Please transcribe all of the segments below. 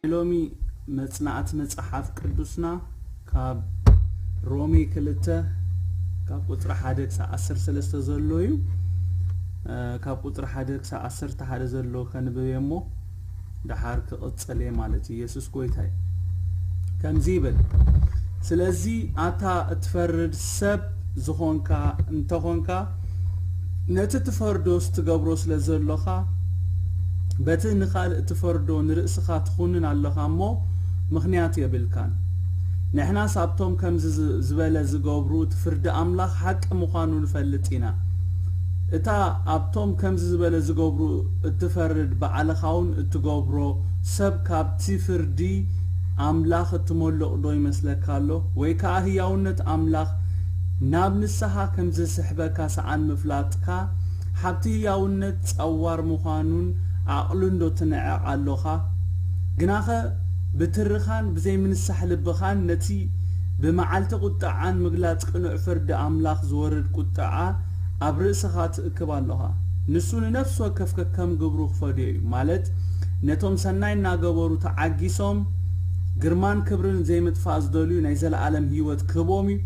ሎሚ መጽናዕቲ መጽሓፍ ቅዱስና ካብ ሮሜ ክልተ ካብ ቁጽሪ ሓደ ክሳብ ዓሰርተ ሰለስተ ዘሎ እዩ። እ፣ ካብ ቁጽሪ ሓደ ክሳብ ዓሰርተ ሓደ ዘሎ ከንብብ እየ እሞ ደሓር ክቕጽል እየ ማለት እዩ። ኢየሱስ ጎይታ እዩ። ከምዚ ይብል፣ ስለዚ ኣታ እትፈርድ ሰብ ዝኾንካ እንተኾንካ፣ ነቲ ትፈርዶስ ትገብሮ ስለ ዘሎኻ፣ በቲ ንኻልእ ትፈርዶ ንርእስኻ ትኹንን ኣለኻ እሞ፣ ምኽንያት የብልካን። ንሕናስ ኣብቶም ከምዚ ዝ-፣ ዝበለ ዝገብሩ እቲ ፍርዲ ኣምላኽ ሓቂ ምዃኑ ንፈልጥ ኢና። እታ ኣብቶም ከምዚ ዝበለ ዝገብሩ እትፈርድ ባዕልኻ እውን እትገብሮ ሰብ ካብቲ ፍርዲ ኣምላኽ እትመልቕ ዶ ይመስለካ ኣሎ? ወይ ከኣ ህያውነት ኣምላኽ ናብ ንስኻ ከም ዝስሕበካ ሰኣን ምፍላጥካ፣ ሓብቲ ህያውነት ጸዋር ምዃኑን ዓቕሉን ዶ ትንዕቕ ኣሎኻ? ግናኸ ብትርኻን ብዘይ ምንሳሕ ልብኻን ነቲ ብመዓልቲ ቁጥዓን ምግላጽ ቅኑዕ ፍርዲ ኣምላኽ ዝወርድ ቁጥዓ ኣብ ርእስኻ ትእክብ ኣሎኻ። ንሱ ንነፍሲ ወከፍ ከከም ግብሩ ክፈድዮ እዩ፣ ማለት ነቶም ሰናይ እናገበሩ ተዓጊሶም ግርማን ክብርን ዘይምጥፋእ ዝደልዩ ናይ ዘለኣለም ህይወት ክህቦም እዩ።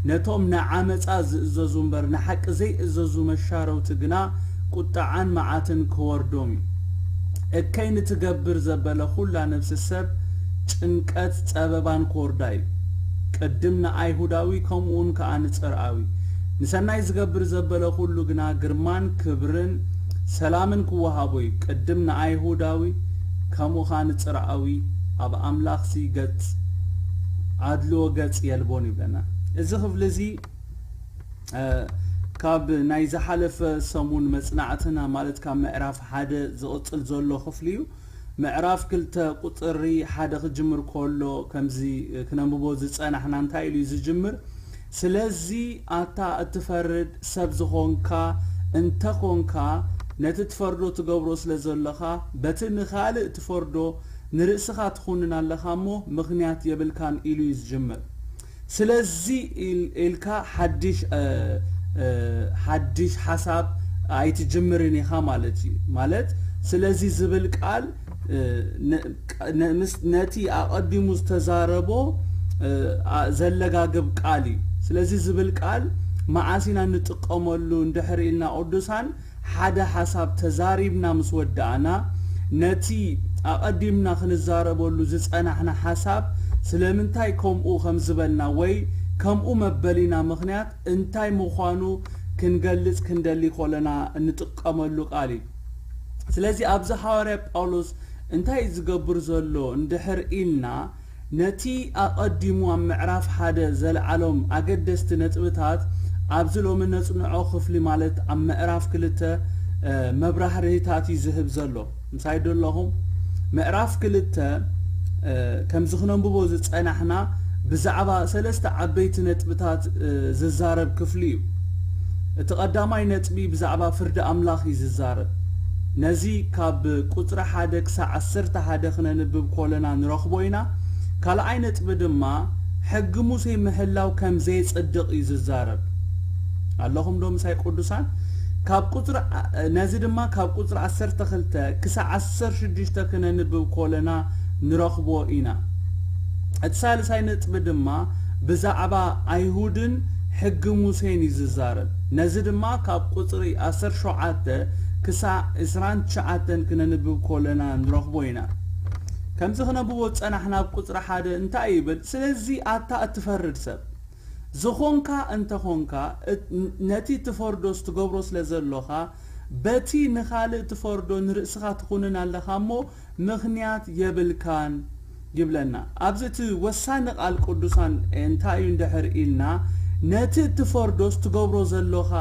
ነቶም ንዓመጻ ዝእዘዙ እምበር ንሓቂ ዘይእዘዙ መሻረውቲ ግና ቁጥዓን መዓትን ክወርዶም እዩ። እከይ ንትገብር ዘበለ ኩላ ነፍሲ ሰብ ጭንቀት ጸበባን ክወርዳ እዩ። ቅድም ንኣይሁዳዊ ከምኡውን ከኣ ንጽርኣዊ። ንሰናይ ዝገብር ዘበለ ኩሉ ግና ግርማን ክብርን ሰላምን ክወሃቦ እዩ። ቅድም ንኣይሁዳዊ ከምኡ ከኣ ንጽርኣዊ ኣብ ኣምላኽሲ ገጽ ኣድልዎ ገጽ የልቦን ይብለና። እዚ ክፍሊ እዚ እ፣ ካብ ናይ ዝሓለፈ ሰሙን መጽናዕትና፣ ማለት ካብ ምዕራፍ ሓደ ዝቕጽል ዘሎ ክፍሊ እዩ። ምዕራፍ ክልተ ቁጽሪ ሓደ ክጅምር ከሎ ከምዚ ክነንብቦ ዝጸናሕና እንታይ ኢሉ እዩ ዝጅምር? ስለዚ ኣታ እትፈርድ ሰብ ዝኾንካ እንተኾንካ፣ ነቲ ትፈርዶ ትገብሮ ስለ ዘለኻ፣ በቲ ንኻልእ ትፈርዶ ንርእስኻ ትኹንን ኣለኻ እሞ ምኽንያት የብልካን ኢሉ እዩ ዝጅምር። ስለዚ ኢል-፣ ኢልካ ሓድሽ፣ እ፣ እ፣ ሓድሽ ሓሳብ ኣይትጅምርን ኢኻ ማለት እዩ። ማለት ስለዚ ዝብል ቃል፣ እ፣ ነ-፣ ነ-፣ ምስ-፣ ነቲ ኣቐዲሙ ዝተዛረቦ፣ እ፣ ኣ-፣ ዘለጋግብ ቃል እዩ። ስለዚ ዝብል ቃል መዓስ ኢና እንጥቀመሉ እንድሕር ኢልና ቅዱሳን፣ ሓደ ሓሳብ ተዛሪብና ምስ ወዳእና፣ ነቲ ኣቐዲምና ክንዛረበሉ ዝጸናሕና ሓሳብ ስለምንታይ ከምኡ ከም ዝበልና ወይ ከምኡ መበሊና ምኽንያት እንታይ ምዃኑ ክንገልጽ ክንደሊ ከለና እንጥቀመሉ ቃል እዩ። ስለዚ ኣብዚ ሃዋርያ ጳውሎስ እንታይ እዩ ዝገብር ዘሎ እንድሕር ኢልና፣ ነቲ ኣቐዲሙ ኣብ ምዕራፍ ሓደ ዘልዓሎም ኣገደስቲ ነጥብታት ኣብዚ ሎሚ ነጽንዖ ክፍሊ፣ ማለት ኣብ ምዕራፍ ክልተ፣ እ፣ መብራህርሂታት እዩ ዝህብ ዘሎ። ምሳይ ዶ ኣለኹም? ምዕራፍ ክልተ፣ እ፣ ከምዚ ክነንብቦ ዝጸናሕና ብዛዕባ ሰለስተ ዓበይቲ ነጥብታት፣ እ፣ ዝዛረብ ክፍሊ እዩ። እቲ ቀዳማይ ነጥቢ ብዛዕባ ፍርዲ ኣምላኽ እዩ ዝዛረብ። ነዚ ካብ ቁጽሪ ሓደ ክሳብ ዓሰርተ ሓደ ክነንብብ ከለና ንረኽቦ ኢና። ካልኣይ ነጥቢ ድማ ሕጊ ሙሴ ምሕላው ከም ዘየጸድቕ እዩ ዝዛረብ። ኣለኹም ዶ ምሳይ ቅዱሳን? ካብ ቁጽሪ ዓ-፣ ነዚ ድማ ካብ ቁጽሪ ዓሰርተ ክልተ ክሳብ ዓሰርተ ሽዱሽተ ክነንብብ ከለና ንረኽቦ ኢና። እቲ ሳልሳይ ነጥቢ ድማ ብዛዕባ ኣይሁድን ሕጊ ሙሴን እዩ ዝዛረብ። ነዚ ድማ ካብ ቁጽሪ ዓሰርተ ሸውዓተ ክሳብ ዕስራን ትሽዓተን ክነንብብ ከለና ንረኽቦ ኢና። ከምዚ ክነብቦ ዝጸናሕና ኣብ ቁጽሪ ሓደ እንታይ ይብል? ስለዚ ኣታ እትፈርድ ሰብ ዝኾንካ እንተኾንካ፣ እት-፣ ነቲ ትፈርዶስ ትገብሮ ስለ ዘሎኻ፣ በቲ ንኻልእ ትፈርዶ ንርእስኻ ትኹንን ኣለኻ እሞ፣ ምኽንያት የብልካን ይብለና። ኣብዚ እቲ ወሳኒ ቃል ቅዱሳን እንታይ እዩ እንድሕር ኢልና፣ ነቲ እትፈርዶስ ትገብሮ ዘሎኻ፣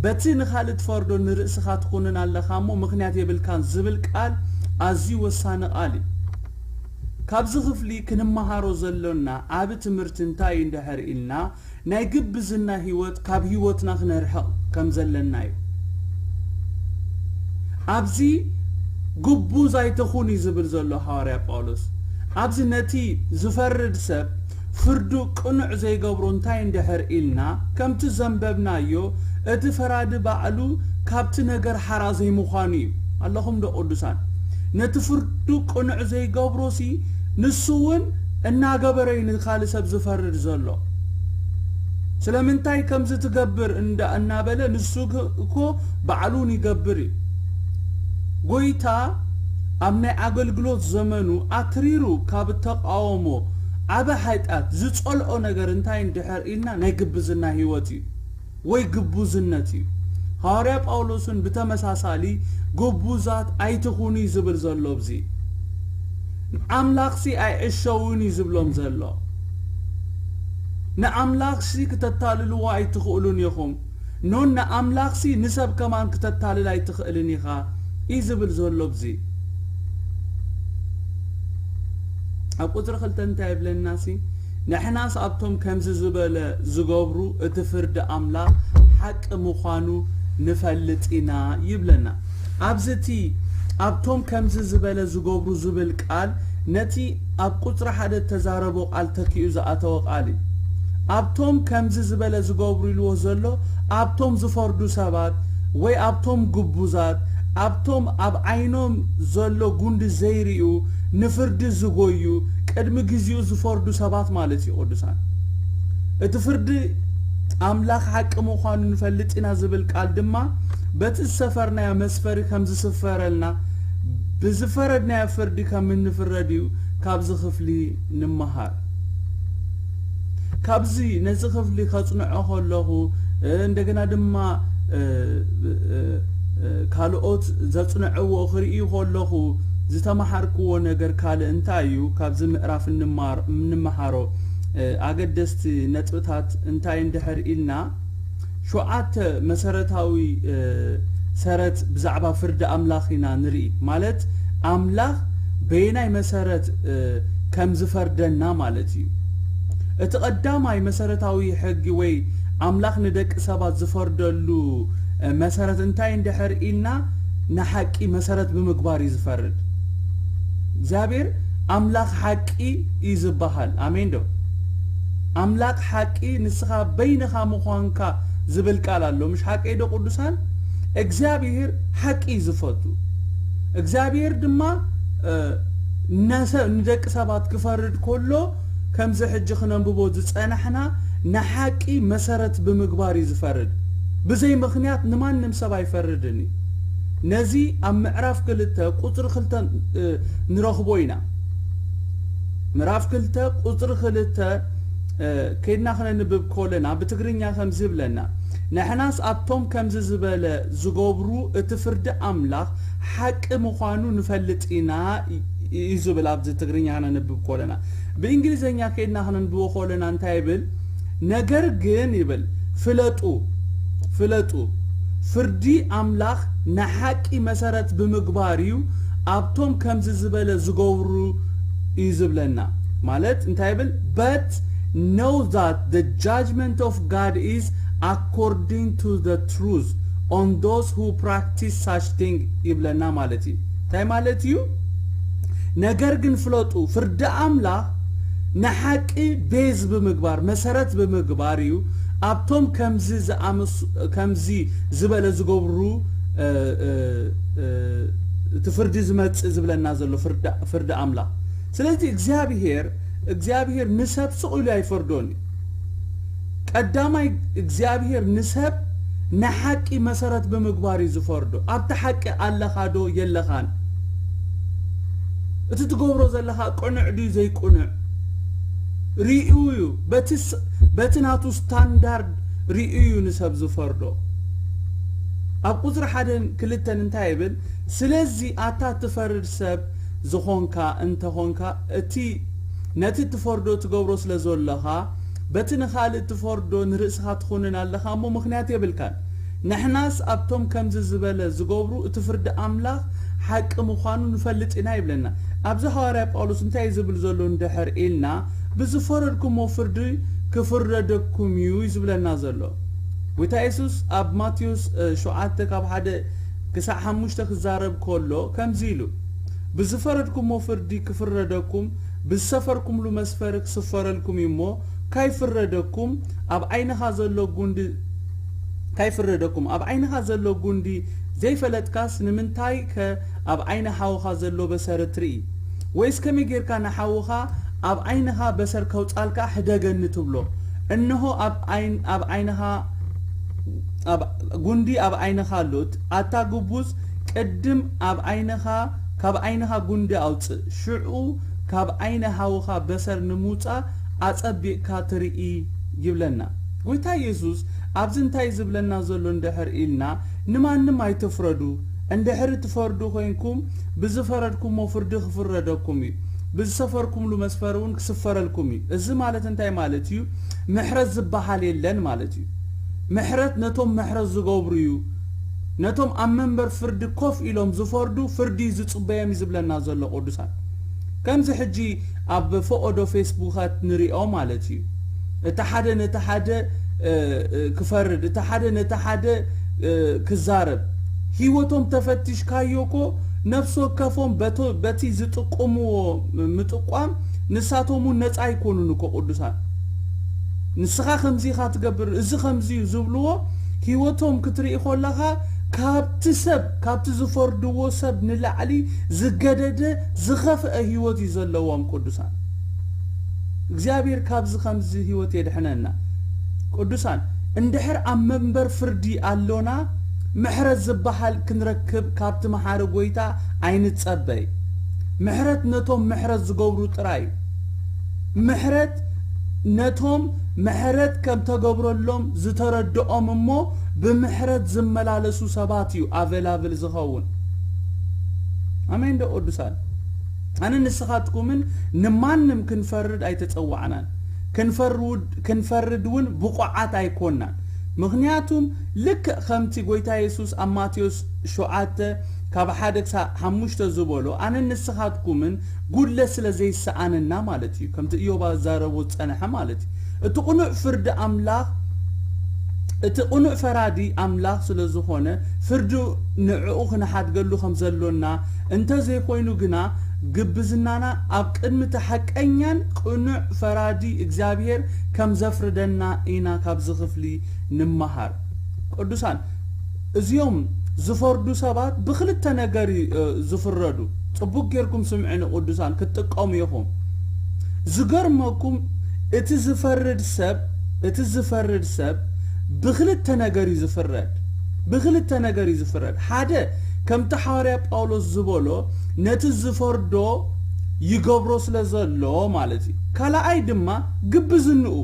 በቲ ንኻልእ ትፈርዶ ንርእስኻ ትኹንን ኣለኻ እሞ፣ ምኽንያት የብልካን ዝብል ቃል ኣዝዩ ወሳኒ ቃል እዩ። ካብዚ ክፍሊ ክንመሃሮ ዘሎና ዓቢ ትምህርቲ እንታይ እዩ እንድሕር ኢልና፣ ናይ ግብዝና ህይወት ካብ ህይወትና ክነርሕቕ ከም ዘለና እዩ። ኣብዚ ግቡዝ ኣይትኹን እዩ ዝብል ዘሎ ሃዋርያ ጳውሎስ። ኣብዚ ነቲ ዝፈርድ ሰብ ፍርዱ ቅኑዕ ዘይገብሮ እንታይ እንድሕር ኢልና፣ ከምቲ ዘንበብናዮ፣ እቲ ፈራዲ ባዕሉ ካብቲ ነገር ሓራ ዘይምዃኑ እዩ። ኣለኹም ዶ ቅዱሳን? ነቲ ፍርዱ ቅኑዕ ዘይገብሮሲ ንሱ እውን እናገበረ እዩ ንኻልእ ሰብ ዝፈርድ ዘሎ። ስለምንታይ ከምዚ ትገብር እንዳ እናበለ ንሱ ግ- እኮ ባዕሉ እውን ይገብር እዩ። ጎይታ ኣብ ናይ ኣገልግሎት ዘመኑ ኣትሪሩ ካብ እተቃወሞ ዓቢ ሓጢኣት ዝጸልኦ ነገር እንታይ እንድሕር ኢልና ናይ ግብዝና ህይወት እዩ ወይ ግቡዝነት እዩ። ሃዋርያ ጳውሎስን ብተመሳሳሊ ግቡዛት ኣይትኹኑ እዩ ዝብል ዘሎ ኣብዚ። ኣምላኽሲ ኣይዕሸውን እዩ ዝብሎም ዘሎ። ንኣምላኽሲ ክተታልልዎ ኣይትኽእሉን ኢኹም። ኖን ንኣምላኽሲ ንሰብ ከማን ክተታልል ኣይትኽእልን ኢኻ እዩ ዝብል ዘሎ ኣብዚ። ኣብ ቁፅሪ ክልተ እንታይ ይብለናሲ? ንሕናስ ኣብቶም ከምዚ ዝበለ ዝገብሩ እቲ ፍርዲ ኣምላኽ ሓቂ ምዃኑ ንፈልጥ ኢና ይብለና። ኣብዚ እቲ ኣብቶም ከምዚ ዝበለ ዝገብሩ ዝብል ቃል ነቲ ኣብ ቁፅሪ ሓደ እተዛረቦ ቃል ተኪኡ ዝኣተወ ቃል እዩ። ኣብቶም ከምዚ ዝበለ ዝገብሩ ኢልዎ ዘሎ ኣብቶም ዝፈርዱ ሰባት ወይ ኣብቶም ግቡዛት ኣብቶም ኣብ ዓይኖም ዘሎ ጉንዲ ዘይርእዩ ንፍርዲ ዝጎዩ ቅድሚ ግዜኡ ዝፈርዱ ሰባት ማለት እዩ። ቅዱሳን እቲ ፍርዲ ኣምላኽ ሓቂ ምዃኑ ንፈልጥ ኢና ዝብል ቃል ድማ በቲ ዝሰፈርናዮ መስፈሪ ከም ዝስፈረልና ብዝፈረድናዮ ፍርዲ ከም እንፍረድ እዩ ካብዚ ክፍሊ ንምሃር። ካብዚ ነዚ ክፍሊ ከጽንዖ ከለኹ እንደገና ድማ ካልኦት ዘጽንዕዎ ክርእዩ ከለኹ ዝተማሃርክዎ ነገር ካልእ እንታይ እዩ? ካብዚ ምዕራፍ እንማር- እንመሃሮ ኣገደስቲ ነጥብታት እንታይ እንድሕር ኢልና ሸውዓተ መሰረታዊ ሰረት ብዛዕባ ፍርዲ ኣምላኽ ኢና ንርኢ። ማለት ኣምላኽ በየናይ መሰረት ከም ዝፈርደና ማለት እዩ። እቲ ቀዳማይ መሰረታዊ ሕጊ ወይ ኣምላኽ ንደቂ ሰባት ዝፈርደሉ መሰረት እንታይ እንድሕር ኢልና ንሓቂ መሰረት ብምግባር እዩ ዝፈርድ። እግዚኣብሔር ኣምላኽ ሓቂ እዩ ዝበሃል። ኣሜን ዶ? ኣምላኽ ሓቂ ንስኻ በይንኻ ምዃንካ ዝብል ቃል ኣሎ። ምሽ ሓቂ ዶ ቅዱሳን? እግዚኣብሔር ሓቂ እዩ ዝፈቱ። እግዚኣብሔር ድማ ነሰ ንደቂ ሰባት ክፈርድ ከሎ ከምዚ ሕጂ ክነንብቦ ዝጸናሕና ንሓቂ መሰረት ብምግባር እዩ ዝፈርድ። ብዘይ ምኽንያት ንማንም ሰብ ኣይፈርድን እዩ። ነዚ ኣብ ምዕራፍ ክልተ ቁጽሪ ክልተ ንረኽቦ ኢና። ምዕራፍ ክልተ ቁጽሪ ክልተ ከይድና ክነንብብ ከለና ብትግርኛ ከምዚ ይብለና፣ ንሕናስ ኣብቶም ከምዚ ዝበለ ዝገብሩ እቲ ፍርዲ ኣምላኽ ሓቂ ምዃኑ ንፈልጥ ኢና እዩ ዝብል። ኣብዚ ትግርኛ ክነንብብ ከለና ብእንግሊዝኛ ከይድና ክነንብቦ ከለና እንታይ ይብል? ነገር ግን ይብል ፍለጡ ፍለጡ ፍርዲ ኣምላኽ ንሓቂ መሰረት ብምግባር እዩ ኣብቶም ከምዚ ዝበለ ዝገብሩ እዩ ዝብለና። ማለት እንታይ ይብል? But know that the judgment of God is according to the truth on those who practice such thing ይብለና ማለት እዩ። እንታይ ማለት እዩ? ነገር ግን ፍለጡ ፍርዲ ኣምላኽ ንሓቂ ቤዝ ብምግባር መሰረት ብምግባር እዩ ኣብቶም ከምዚ ዝኣመሱ ከምዚ ዝበለ ዝገብሩ እቲ ፍርዲ ዝመጽእ ዝብለና ዘሎ ፍርዲ ኣምላኽ። ስለዚ እግዚኣብሔር እግዚኣብሔር ንሰብ ስቕ ኢሉ ኣይፈርዶን እዩ። ቀዳማይ እግዚኣብሔር ንሰብ ንሓቂ መሰረት ብምግባር እዩ ዝፈርዶ። ኣብቲ ሓቂ ኣለኻ ዶ የለኻን? እቲ ትገብሮ ዘለኻ ቅኑዕ ድዩ ዘይቅኑዕ ርእዩ እዩ። በቲ ናቱ ስታንዳርድ ርእዩ እዩ ንሰብ ዝፈርዶ። ኣብ ቁፅሪ ሓደን ክልተን እንታይ ይብል? ስለዚ ኣታ ትፈርድ ሰብ ዝኾንካ እንተኾንካ እቲ ነቲ ትፈርዶ ትገብሮ ስለ ዘለኻ በቲ ንኻልእ ትፈርዶ ንርእስኻ ትኹንን ኣለኻ እሞ ምኽንያት የብልካን። ንሕናስ ኣብቶም ከምዚ ዝበለ ዝገብሩ እቲ ፍርዲ ኣምላኽ ሓቂ ምዃኑ ንፈልጥ ኢና ይብለና። ኣብዚ ሃዋርያ ጳውሎስ እንታይ እዩ ዝብል ዘሎ እንድሕር ኢልና ብዝፈረድኩሞ ፍርዲ ክፍረደኩም እዩ እዩ ዝብለና ዘሎ። ጎይታ የሱስ ኣብ ማቴዎስ ሸውዓተ ካብ ሓደ ክሳዕ ሓሙሽተ ክዛረብ ከሎ ከምዚ ኢሉ፣ ብዝፈረድኩሞ ፍርዲ ክፍረደኩም፣ ብዝሰፈርኩምሉ መስፈሪ ክስፈረልኩም እዩ እሞ ካይፍረደኩም ኣብ ዓይንኻ ዘሎ ጉንዲ ካይፍረደኩም ኣብ ዓይንኻ ዘሎ ጉንዲ ዘይፈለጥካስ ንምንታይ ከ ኣብ ዓይኒ ሓውኻ ዘሎ በሰር ትርኢ? ወይስ ከመይ ጌርካ ንሓውኻ ኣብ ዓይንኻ በሰር ከውጻልካ ሕደገኒ ትብሎ? እንሆ ኣብ ዓይን-፣ ኣብ ዓይንኻ፣ ኣብ ጉንዲ ኣብ ዓይንኻ ኣሎ። ኣታ ግቡዝ፣ ቅድም ኣብ ዓይንኻ፣ ካብ ዓይንኻ ጉንዲ ኣውጽእ፣ ሽዑ ካብ ዓይኒ ሓውኻ በሰር ንምውጻእ ኣጸቢቕካ ትርኢ ይብለና። ጎይታ የሱስ ኣብዚ እንታይ ዝብለና ዘሎ እንድሕር ኢልና፣ ንማንም ኣይትፍረዱ። እንድሕር ትፈርዱ ኮይንኩም፣ ብዝፈረድኩሞ ፍርዲ ክፍረደኩም እዩ፣ ብዝሰፈርኩምሉ መስፈሪ እውን ክስፈረልኩም እዩ። እዚ ማለት እንታይ ማለት እዩ? ምሕረት ዝበሃል የለን ማለት እዩ። ምሕረት ነቶም ምሕረት ዝገብሩ እዩ። ነቶም ኣብ መንበር ፍርዲ ኮፍ ኢሎም ዝፈርዱ ፍርዲ እዩ ዝጽበዮም እዩ ዝብለና ዘሎ ቅዱሳን። ከምዚ ሕጂ ኣብ ፈቐዶ ፌስቡካት ንሪኦ ማለት እዩ። እቲ ሓደ ነቲ ሓደ፣ እ፣ እ፣ ክፈርድ፣ እቲ ሓደ ነቲ ሓደ፣ እ፣ ክዛረብ። ህይወቶም ተፈቲሽካዮ እኮ ነፍሲ ወከፎም በቶ-፣ በቲ ዝጥቁምዎ ምጥቋም ንሳቶም እውን ነጻ ኣይኮኑን እኮ ቅዱሳን። ንስኻ ከምዚ ኢኻ ትገብር፣ እዚ ከምዚ እዩ ዝብልዎ ህይወቶም ክትርኢ ከለኻ ካብቲ ሰብ፣ ካብቲ ዝፈርድዎ ሰብ ንላዕሊ ዝገደደ ዝኸፍአ ህይወት እዩ ዘለዎም ቅዱሳን። እግዚኣብሔር ካብዚ ከምዚ ህይወት የድሕነና። ቅዱሳን፣ እንድሕር ኣብ መንበር ፍርዲ ኣሎና፣ ምሕረት ዝበሃል ክንረክብ ካብቲ መሓሪ ጎይታ ኣይንጸበይ። ምሕረት ነቶም ምሕረት ዝገብሩ ጥራይ እዩ። ምሕረት ነቶም ምሕረት ከም ተገብረሎም ዝተረድኦም እሞ ብምሕረት ዝመላለሱ ሰባት እዩ ኣቨላብል ዝኸውን። ኣሜን ዶ ቅዱሳን? ኣነ ንስኻትኩምን ንማንም ክንፈርድ ኣይተጸዋዕናን። ክንፈርድ፣ ክንፈርድ እውን ብቑዓት ኣይኮናን። ምኽንያቱም ልክዕ ከምቲ ጎይታ የሱስ ኣብ ማቴዎስ ሸውዓተ ካብ ሓደ ክሳብ ሓሙሽተ ዝበሎ፣ ኣነ ንስኻትኩምን ጉድለት ስለ ዘይሰኣነና ማለት እዩ። ከምቲ እዮብ ኣዛረቦ ዝጸንሐ ማለት እዩ። እቲ ቅኑዕ ፍርዲ ኣምላኽ፣ እቲ ቅኑዕ ፈራዲ ኣምላኽ ስለ ዝኾነ፣ ፍርዲ ንዕኡ ክንሓድገሉ ከም ዘሎና፣ እንተ ዘይኮይኑ ግና ግብዝናና ኣብ ቅድሚ እቲ ሓቀኛን ቅኑዕ ፈራዲ እግዚኣብሔር ከም ዘፍርደና ኢና ካብዚ ክፍሊ ንመሃር። ቅዱሳን፣ እዚኦም ዝፈርዱ ሰባት ብኽልተ ነገር እዩ፣ እ፣ ዝፍረዱ። ጽቡቅ ጌርኩም ስምዕኒ ቅዱሳን፣ ክትጥቀሙ ኢኹም። ዝገርመኩም፣ እቲ ዝፈርድ ሰብ፣ እቲ ዝፈርድ ሰብ ብኽልተ ነገር እዩ ዝፍረድ። ብኽልተ ነገር እዩ ዝፍረድ። ሓደ፣ ከምቲ ሓዋርያ ጳውሎስ ዝበሎ፣ ነቲ ዝፈርዶ ይገብሮ ስለ ዘሎ ማለት እዩ። ካልኣይ ድማ ግብዝንኡ፣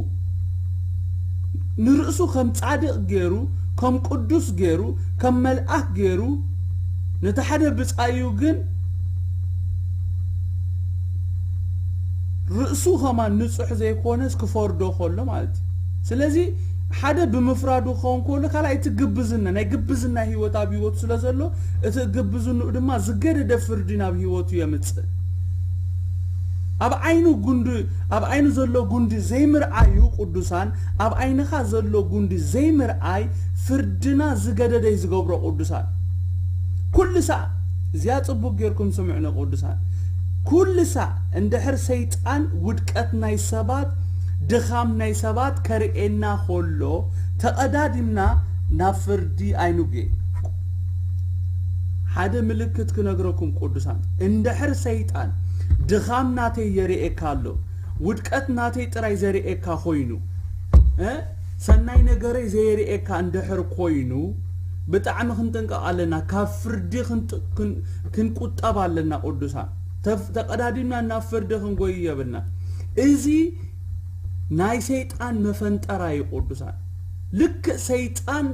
ንርእሱ ከም ጻድቕ ገይሩ፣ ከም ቅዱስ ገይሩ፣ ከም መልኣክ ገይሩ፣ ነቲ ሓደ ብጻዩ ግን ርእሱ ከማን ንጹሕ ዘይኮነስ ክፈርዶ ከሎ ማለት እዩ። ስለዚ ሓደ ብምፍራዱ ክኸውን ከሎ፣ ካልኣይ እቲ ግብዝና፣ ናይ ግብዝና ህይወት ኣብ ህይወቱ ስለ ዘሎ፣ እቲ ግብዝንኡ ድማ ዝገደደ ፍርዲ ናብ ህይወቱ የምጽእ። ኣብ ዓይኑ ጉንዲ፣ ኣብ ዓይኑ ዘሎ ጉንዲ ዘይምርኣዩ ቅዱሳን፣ ኣብ ዓይንኻ ዘሎ ጉንዲ ዘይምርኣይ ፍርድና ዝገደደ እዩ ዝገብሮ ቅዱሳን። ኩሉ ሳዕ፣ እዚኣ ጽቡቅ ጌርኩም ስምዕኒ ቅዱሳን። ኩሉ ሳዕ እንድሕር ሰይጣን ውድቀት ናይ ሰባት፣ ድኻም ናይ ሰባት ከርእየና ከሎ፣ ተቐዳዲምና ናብ ፍርዲ ኣይንጉየ። ሓደ ምልክት ክነግረኩም ቅዱሳን፣ እንድሕር ሰይጣን ድኻም ናተይ የርእየካ ኣሎ፣ ውድቀት ናተይ ጥራይ ዘርእየካ ኮይኑ፣ እ፣ ሰናይ ነገረይ ዘየርእየካ እንድሕር ኮይኑ፣ ብጣዕሚ ክንጥንቀቕ ኣለና። ካብ ፍርዲ ክንጥ-፣ ክን-፣ ክንቁጠብ ኣለና ቅዱሳን። ተፍ-፣ ተቐዳዲምና ናብ ፍርዲ ክንጎይ የብልና። እዚ ናይ ሰይጣን መፈንጠራ እዩ ቅዱሳን። ልክዕ ሰይጣን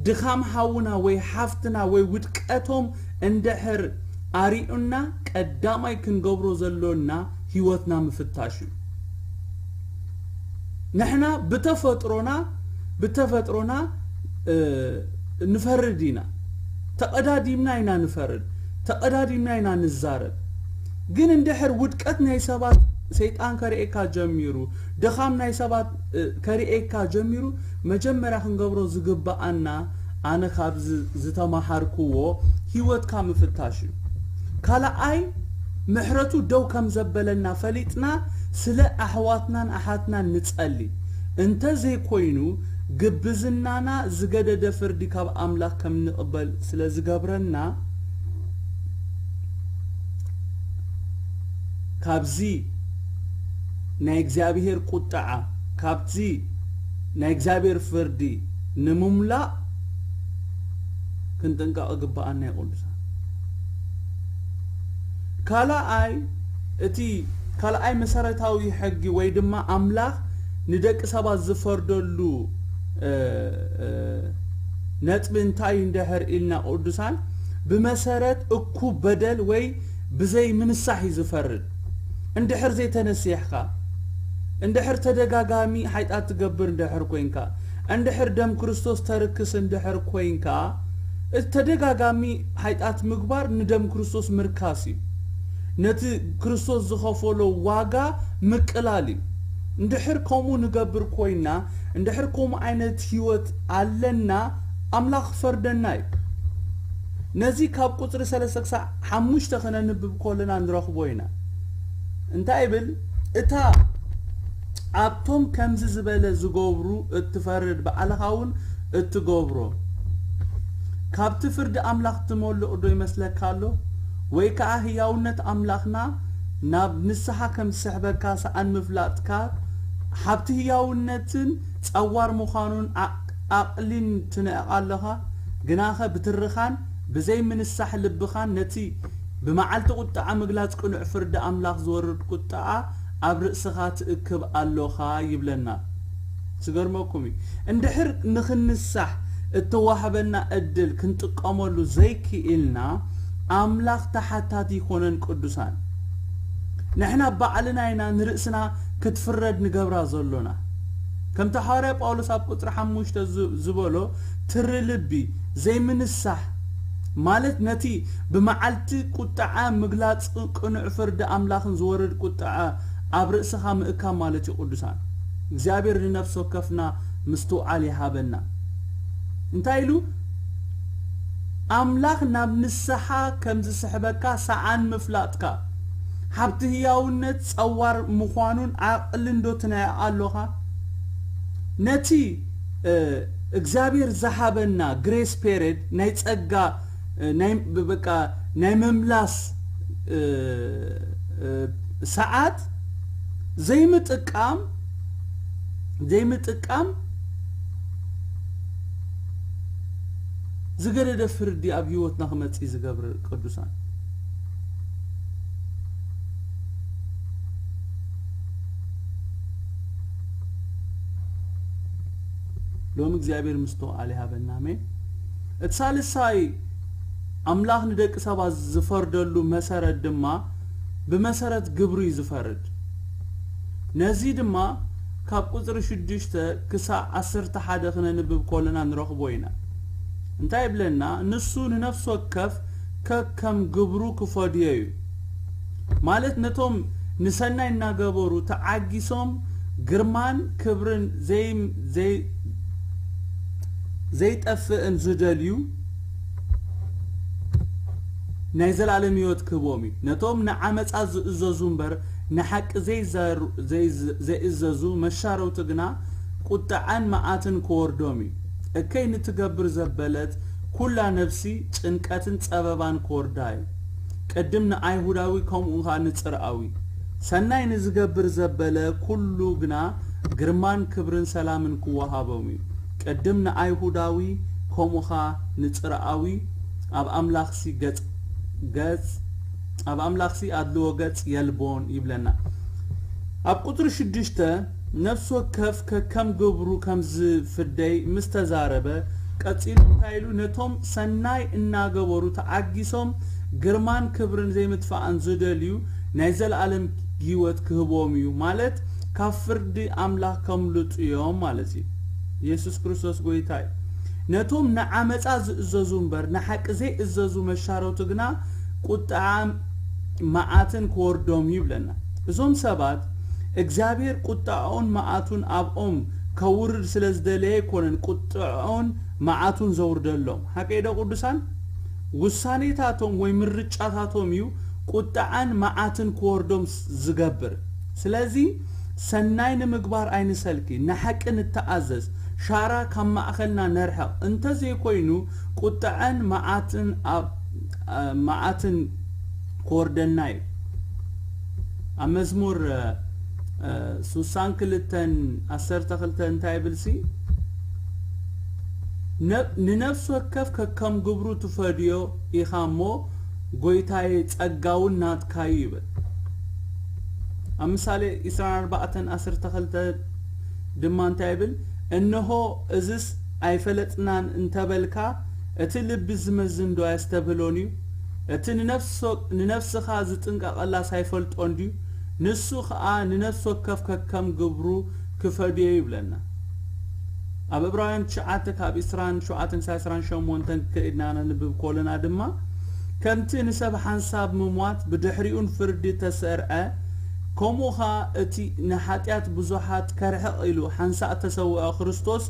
ድኻም ሓውና ወይ ሓፍትና ወይ ውድቀቶም እንድሕር ኣሪኡና፣ ቀዳማይ ክንገብሮ ዘሎና ህይወትና ምፍታሽ እዩ። ንሕና ብተፈጥሮና፣ ብተፈጥሮና፣ እ፣ ንፈርድ ኢና። ተቐዳዲምና ኢና ንፈርድ። ተቐዳዲምና ኢና ንዛረብ። ግን እንድሕር ውድቀት ናይ ሰባት ሰይጣን ከርእየካ ጀሚሩ፣ ድኻም ናይ ሰባት፣ እ፣ ከርእየካ ጀሚሩ፣ መጀመርያ ክንገብሮ ዝግብኣና፣ ኣነ ካብዚ ዝተማሃርክዎ፣ ህይወትካ ምፍታሽ እዩ። ካልኣይ፣ ምሕረቱ ደው ከም ዘበለና ፈሊጥና፣ ስለ ኣሕዋትናን ኣሓትናን ንጸሊ። እንተ ዘይኮይኑ፣ ግብዝናና ዝገደደ ፍርዲ ካብ ኣምላኽ ከም ንቕበል ስለ ዝገብረና፣ ካብዚ ናይ እግዚኣብሔር ቁጥዓ፣ ካብዚ ናይ እግዚኣብሔር ፍርዲ ንምምላእ ክንጥንቀቕ ይግብኣና እዩ ቅዱሳን። ካልኣይ፣ እቲ ካልኣይ መሰረታዊ ሕጊ ወይ ድማ ኣምላኽ ንደቂ ሰባት ዝፈርደሉ፣ እ፣ እ፣ ነጥቢ እንታይ እዩ እንድሕር ኢልና ቅዱሳን፣ ብመሰረት እኩብ በደል ወይ ብዘይ ምንሳሕ እዩ ዝፈርድ። እንድሕር ዘይተነሲሕካ፣ እንድሕር ተደጋጋሚ ሓጢኣት ትገብር እንድሕር ኮይንካ፣ እንድሕር ደም ክርስቶስ ተርክስ እንድሕር ኮይንካ፣ እቲ ተደጋጋሚ ሓጢኣት ምግባር ንደም ክርስቶስ ምርካስ እዩ። ነቲ ክርስቶስ ዝኸፈሎ ዋጋ ምቅላል እዩ። እንድሕር ከምኡ ንገብር ኮይና፣ እንድሕር ከምኡ ዓይነት ህይወት ኣለና፣ ኣምላኽ ክፈርደና እዩ። ነዚ ካብ ቁጽሪ ሰለስተ ክሳዕ ሓሙሽተ ከነንብብ ከለና ንረኽቦ ኢና። እንታይ ይብል? እታ ኣብቶም ከምዚ ዝበለ ዝገብሩ እትፈርድ፣ ባዕልኻ እውን እትገብሮ፣ ካብቲ ፍርዲ ኣምላኽ ትመልቕ ዶ ይመስለካ ኣሎ? ወይ ከኣ ህያውነት ኣምላኽና ናብ ንስሓ ከም ዝስሕበካ ሰኣን ምፍላጥካ፣ ሃብቲ ህያውነትን ጸዋር ምዃኑን ኣ-፣ ኣቕሊን ትንዕቕ ኣለኻ? ግናኸ ብትርኻን ብዘይ ምንሳሕ ልብኻን ነቲ ብመዓልቲ ቁጥዓ ምግላጽ ቅኑዕ ፍርዲ ኣምላኽ ዝወርድ ቁጥዓ ኣብ ርእስኻ ትእክብ ኣሎኻ ይብለና። ዝገርመኩም እዩ። እንድሕር ንኽንሳሕ እተዋህበና ዕድል ክንጥቀመሉ ዘይክኢልና፣ ኣምላኽ ተሓታቲ ይኾነን ቅዱሳን። ንሕና ባዕልና ኢና ንርእስና ክትፍረድ ንገብራ ዘሎና። ከምቲ ሃዋርያ ጳውሎስ ኣብ ቁጽሪ ሓሙሽተ ዝ-፣ ዝበሎ፣ ትሪ ልቢ፣ ዘይምንሳሕ፣ ማለት ነቲ ብመዓልቲ ቁጥዓ ምግላጽ ቅኑዕ ፍርዲ ኣምላኽን ዝወርድ ቁጥዓ ኣብ ርእስኻ ምእካብ ማለት እዩ ቅዱሳን። እግዚኣብሔር ንነፍሲ ወከፍና ምስትውዓል ይሃበና። እንታይ ኢሉ? ኣምላኽ ናብ ንስሓ ከም ዝስሕበካ ሰኣን ምፍላጥካ፣ ሃብቲ ህያውነት ጸዋር ምዃኑን ዓቕልን ዶ ትንዕቕ ኣሎኻ? ነቲ፣ እ፣ እግዚኣብሔር ዝሃበና ግሬስ ፔሬድ ናይ ጸጋ፣ እ፣ ናይ፣ ብ-፣ በቃ ናይ ምምላስ፣ እ፣ እ፣ ሰዓት ዘይምጥቃም፣ ዘይምጥቃም ዝገደደ ፍርዲ ኣብ ህይወትና ክመጽእ ዝገብር ቅዱሳን። ሎሚ እግዚኣብሔር ምስትውዓል ይሃበና። ኣሜን። እቲ ሳልሳይ ኣምላኽ ንደቂ ሰባት ዝፈርደሉ መሰረት ድማ ብመሰረት ግብሩ እዩ ዝፈርድ። ነዚ ድማ ካብ ቁጽሪ ሽዱሽተ ክሳዕ ዓሰርተ ሓደ ክነንብብ ከለና ንረኽቦ ኢና። እንታይ ይብለና? ንሱ ንነፍሲ ወከፍ ከከም ግብሩ ክፈድዮ እዩ። ማለት ነቶም ንሰናይ እናገበሩ ተዓጊሶም ግርማን ክብርን ዘይ-፣ ዘይ-፣ ዘይጠፍእን ዝደልዩ ናይ ዘላለም ህይወት ክህቦም እዩ። ነቶም ንዓመጻ ዝእዘዙ እምበር ንሓቂ ዘይዘሩ-፣ ዘይዝ-፣ ዘይእዘዙ መሻረውቲ ግና ቁጥዓን መዓትን ክወርዶም እዩ። እከይ ንትገብር ዘበለት ኩላ ነፍሲ ጭንቀትን ጸበባን ክወርዳ እዩ። ቅድም ንኣይሁዳዊ ከምኡ ኸኣ ንጽርኣዊ። ሰናይ ንዝገብር ዘበለ ኩሉ ግና ግርማን ክብርን ሰላምን ክወሃቦም እዩ። ቅድም ንኣይሁዳዊ ከምኡ ኸኣ ንጽርኣዊ ኣብ ኣምላኽሲ ገጽ፣ ገጽ፣ ኣብ ኣምላኽሲ ኣድልዎ ገጽ የልቦን ይብለና። ኣብ ቁጽሪ ሽዱሽተ ነፍሲ ወከፍ ከከም ግብሩ ከም ዝፍደይ ምስ ተዛረበ፣ ቀጺሉ እንታይ ኢሉ? ነቶም ሰናይ እናገበሩ ተዓጊሶም ግርማን ክብርን ዘይምጥፋእን ዝደልዩ ናይ ዘለኣለም ህይወት ክህቦም እዩ፣ ማለት ካብ ፍርዲ ኣምላኽ ከምልጡ እዮም ማለት እዩ። የሱስ ክርስቶስ ጐይታ እዩ። ነቶም ንዓመጻ ዝእዘዙ እምበር ንሓቂ ዘይእዘዙ መሻረቱ ግና ቁጥዓ መዓትን ክወርዶም እዩ ይብለና። እዞም ሰባት እግዚኣብሔር ቁጥዓኡን መዓቱን ኣብኦም ከውርድ ስለ ዝደለየ ኣይኮነን ቁጥዓኡን መዓቱን ዘውርደሎም። ሓቀይ ዶ ቅዱሳን? ውሳኔታቶም ወይ ምርጫታቶም እዩ ቁጥዓን መዓትን ክወርዶም ስ-፣ ዝገብር። ስለዚ ሰናይ ንምግባር ኣይንሰልኪ፣ ንሓቂ ንተኣዘዝ፣ ሻራ ካብ ማእኸልና ነርሕቕ፣ እንተዘይኮይኑ ቁጥዐን መዓትን ኣብ መዓትን ክወርደና እዩ። ኣብ መዝሙር ሱሳን ክልተን ዓሰርተ ክልተ እንታይ ይብልሲ? ንነፍሲ ወከፍ ከከም ግብሩ ትፈድዮ ኢኻ እሞ፣ ጎይታየ፣ ጸጋ እውን ናትካ እዩ ይብል። ኣብ ምሳሌ ዕስራን ኣርባዕተን ዓሰርተ ክልተ ድማ እንታይ ይብል? እንሆ፣ እዝስ ኣይፈለጥናን እንተበልካ፣ እቲ ልቢ ዝመዝን ዶ ኣየስተብህሎን እዩ? እቲ ንነፍስኻ ዝጥንቀቐላስ ኣይፈልጦን ድዩ? ንሱ ኸኣ ንነፍሲ ወከፍ ከከም ግብሩ ክፈድዮ ይብለና። ኣብ ዕብራውያን ትሽዓተ ካብ ዕስራን ሸውዓተን ክሳብ ዕስራን ሸሞንተን ከይድና ነንብብ ከለና ድማ፣ ከምቲ ንሰብ ሓንሳብ ምሟት ብድሕሪኡን ፍርዲ ተሰርዐ፣ ከምኡ ኸኣ እቲ ንሓጢኣት ብዙሓት ከርሕቕ ኢሉ ሓንሳእ እተሰውአ ክርስቶስ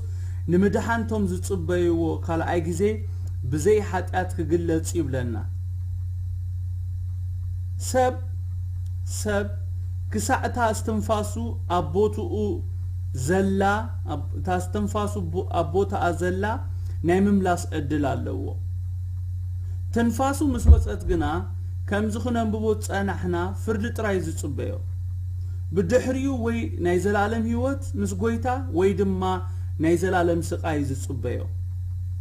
ንምድሓን እቶም ዝጽበይዎ ካልኣይ ግዜ ብዘይ ሓጢኣት ክግለጽ ይብለና። ሰብ ሰብ ክሳዕ እታ እስትንፋሱ ኣብ ቦትኡ ዘላ እታ እስትንፋሱ ኣብ ቦታኣ ዘላ ናይ ምምላስ ዕድል ኣለዎ። ትንፋሱ ምስ ወጸት ግና ከምዚ ክነንብቦ ዝጸናሕና ፍርዲ ጥራይ ዝጽበዮ። ብድሕሪኡ ወይ ናይ ዘላለም ህይወት ምስ ጎይታ ወይ ድማ ናይ ዘላለም ስቓይ ዝጽበዮ።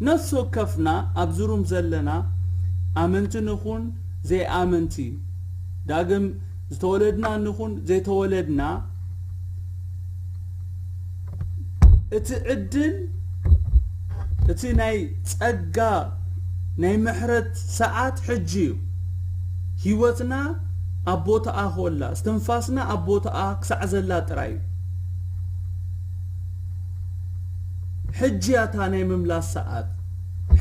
ነፍሲ ወከፍና ኣብዚ ሩም ዘለና ኣመንቲ ንኹን ዘይኣመንቲ፣ ዳግም ዝተወለድና ንኹን ዘይተወለድና፣ እቲ ዕድል፣ እቲ ናይ ጸጋ ናይ ምሕረት ሰዓት ሕጂ እዩ። ህይወትና ኣብ ቦታኣ ኮላ፣ እስትንፋስና ኣብ ቦታኣ ክሳዕ ዘላ ጥራይ እዩ። ሕጂ እያ እታ ናይ ምምላስ ሰዓት።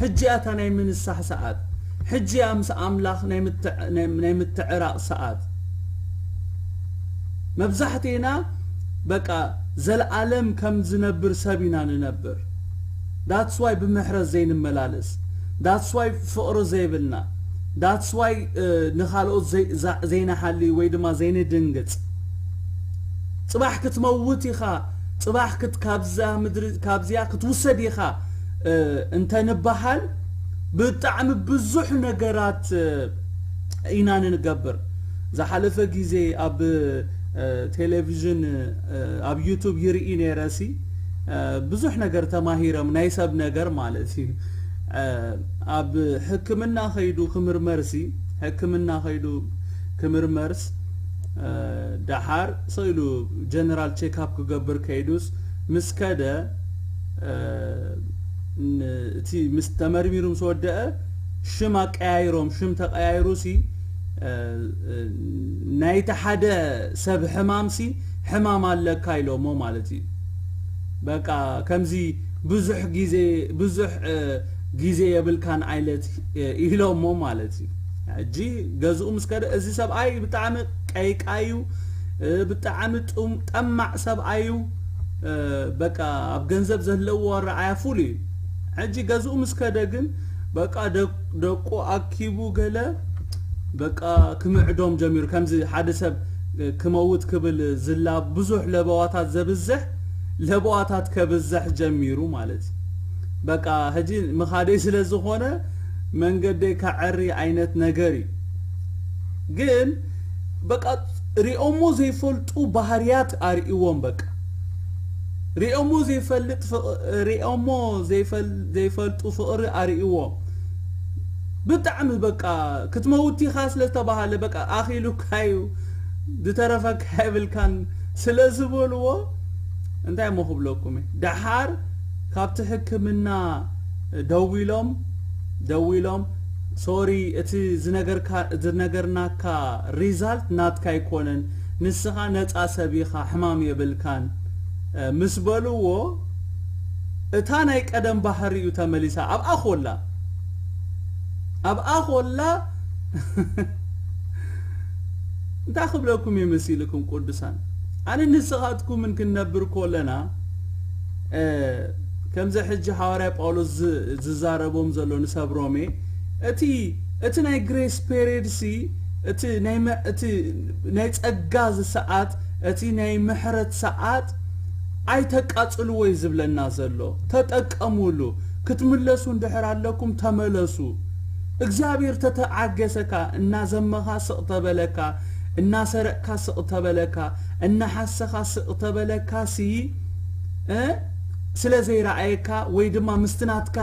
ሕጂ እያ እታ ናይ ምንሳሕ ሰዓት። ሕጂ እያ ምስ ኣምላኽ ናይ ምትዕ-፣ ናይ፣ ናይ ምትዕራቕ ሰዓት። መብዛሕቴና በቃ ዘልኣለም ከም ዝነብር ሰብ ኢና ንነብር። That's why ብምሕረት ዘይንመላለስ። That's why ፍቕሪ ዘይብልና። That's why ንኻልኦት ዘይንሓሊ ወይ ድማ ዘይንድንግጽ። ጽባሕ ክትመውት ኢኻ፣ ጽባሕ ክት-፣ ካብዛ ምድሪ፣ ካብዚኣ ክትውሰድ ኢኻ እንተ ንበሃል፣ ብጣዕሚ ብዙሕ ነገራት ኢና ንገብር። ዝሓለፈ ግዜ ኣብ ቴሌቪዥን፣ ኣብ ዩቱብ ይርኢ ነይረ ሲ፣ ብዙሕ ነገር ተማሂረም፣ ናይ ሰብ ነገር ማለት እዩ። ኣብ ሕክምና ኸይዱ ክምርመር ሲ፣ ሕክምና ኸይዱ ክምርመርስ፣ ደሓር ሰኢሉ ጀነራል ቼክኣፕ ክገብር ከይዱስ ምስ ከደ፣ እቲ ምስ ተመርሚሩ ምስ ወደአ ሽም ኣቀያይሮም፣ ሽም ተቀያይሩ ሲ፣ ናይቲ ሓደ ሰብ ሕማም ሲ ሕማም ኣለካ ኢሎሞ ማለት እዩ። በቃ ከምዚ ብዙሕ ግዜ፣ ብዙሕ ግዜ የብልካን ዓይነት ኢሎሞ ማለት እዩ። ሕጂ ገዝኡ ምስ ከደ፣ እዚ ሰብኣይ ብጣዕሚ ቀይቃዩ፣ ብጣዕሚ ጥም-፣ ጠማዕ ሰብኣዩ፣ በቃ ኣብ ገንዘብ ዘለዎ ኣረኣያ ፉል እዩ። ሕጂ ገዝኡ ምስ ከደ ግን በቃ ደ-፣ ደቁ ኣኪቡ ገለ በቃ ክምዕዶም ጀሚሩ። ከምዚ ሓደ ሰብ ክመውት ክብል ዝላ ብዙሕ ለበዋታት ዘብዝሕ ለበዋታት ከብዝሕ ጀሚሩ ማለት እዩ። በቃ ሕጂ ምኻደይ ስለ ዝኾነ መንገደይ ከዐሪ ዓይነት ነገር እዩ። ግን በቃ ሪኦሞ ዘይፈልጡ ባህርያት ኣርእዎም። በቃ ሪኦሞ ዘይፈልጥ ፍቕ-፣ ሪኦሞ ዘይፈል-፣ ዘይፈልጡ ፍቕሪ ኣርእዎም። ብጣዕሚ በቃ ክትመውት ኢኻ ስለ ዝተባሃለ በቃ ኣኺሉካ እዩ፣ ዝተረፈካ የብልካን ስለ ዝበልዎ፣ እንታይ እሞ ክብለኩም እየ? ደሓር ካብቲ ሕክምና ደዊሎም፣ ደዊሎም፣ "ሶሪ፣ እቲ ዝነገርካ-፣ ዝነገርናካ ሪዛልት ናትካ ኣይኮነን፣ ንስኻ ነጻ ሰብ ኢኻ፣ ሕማም የብልካን" ምስ በልዎ፣ እታ ናይ ቀደም ባህሪኡ ተመሊሳ ኣብኣ ኮላ። ኣብኣ ኮላ እንታይ ክብለኩም እየ መሲልኩም ቅዱሳን? ኣነ ንስኻትኩምን ክንነብር ኮለና፣ እ፣ ከምዚ ሕጂ ሃዋርያ ጳውሎስ ዝ-፣ ዝዛረቦም ዘሎ ንሰብ ሮሜ፣ እቲ፣ እቲ ናይ ግሬስ ፔሬድ ሲ፣ እቲ ናይ መ-፣ እቲ ናይ ጸጋ ዝሰዓት፣ እቲ ናይ ምሕረት ሰዓት ኣይተቃጽልዎ እዩ ዝብለና ዘሎ። ተጠቀሙሉ። ክትምለሱ እንድሕር ኣለኩም ተመለሱ። እግዚኣብሔር ተተዓገሰካ፣ እናዘመኻ ስቕ ተበለካ፣ እናሰረቕካ ስቕ ተበለካ፣ እናሓሰኻ ስቕ ተበለካ ሲ እ ስለ ዘይረኣየካ ወይ ድማ ምስቲ ናትካ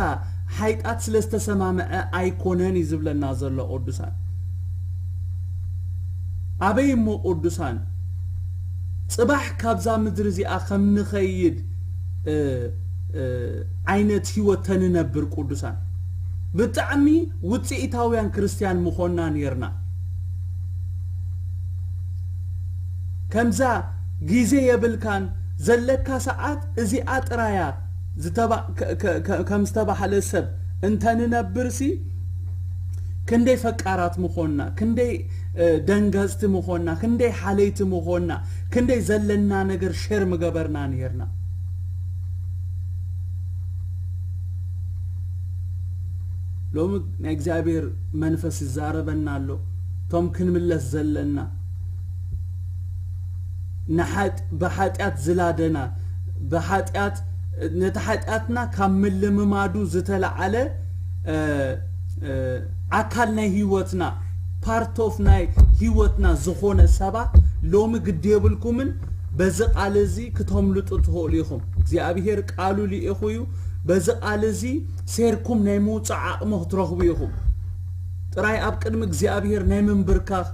ሓይጣት ስለ ዝተሰማምዐ ኣይኮነን እዩ ዝብለና ዘሎ። ቅዱሳን ኣበይ እሞ ቅዱሳን ጽባሕ ካብዛ ምድሪ እዚኣ ከም ንኸይድ እ፣ እ፣ ዓይነት ህይወት ተንነብር ቅዱሳን ብጣዕሚ ውፅኢታውያን ክርስትያን ምኾንና ነርና። ከምዛ ግዜ የብልካን ዘለካ ሰዓት እዚኣ ጥራያ ዝተባ- ከ- ከ- ከ- ከም ዝተባህለ ሰብ እንተንነብርሲ ክንደይ ፈቃራት ምኾንና፣ ክንደይ እ፣ ደንገዝቲ ምኾንና፣ ክንደይ ሓለይቲ ምኾንና፣ ክንደይ ዘለና ነገር ሸር ምገበርና ነርና። ሎሚ ናይ እግዚኣብሔር መንፈስ ይዛረበና ኣሎ። እቶም ክንምለስ ዘለና ንሓጥ- ብሓጢኣት ዝላደና ብሓጢኣት ነቲ ሓጢኣትና ካብ ምልምማዱ ዝተለዓለ እ፣ እ፣ ኣካል ናይ ህይወትና ፓርት ኦፍ ናይ ህይወትና ዝኾነ ሰባት ሎሚ ግዲ የብልኩምን በዚ ቃል እዚ ክተምልጡ ትኽእሉ ኢኹም። እግዚኣብሔር ቃሉ ልኢኹ እዩ። በዚ ቃል እዚ ሴርኩም ናይ ምውፃእ ዓቕሚ ክትረኽቡ ኢኹም። ጥራይ ኣብ ቅድሚ እግዚኣብሔር ናይ ምንብርካኽ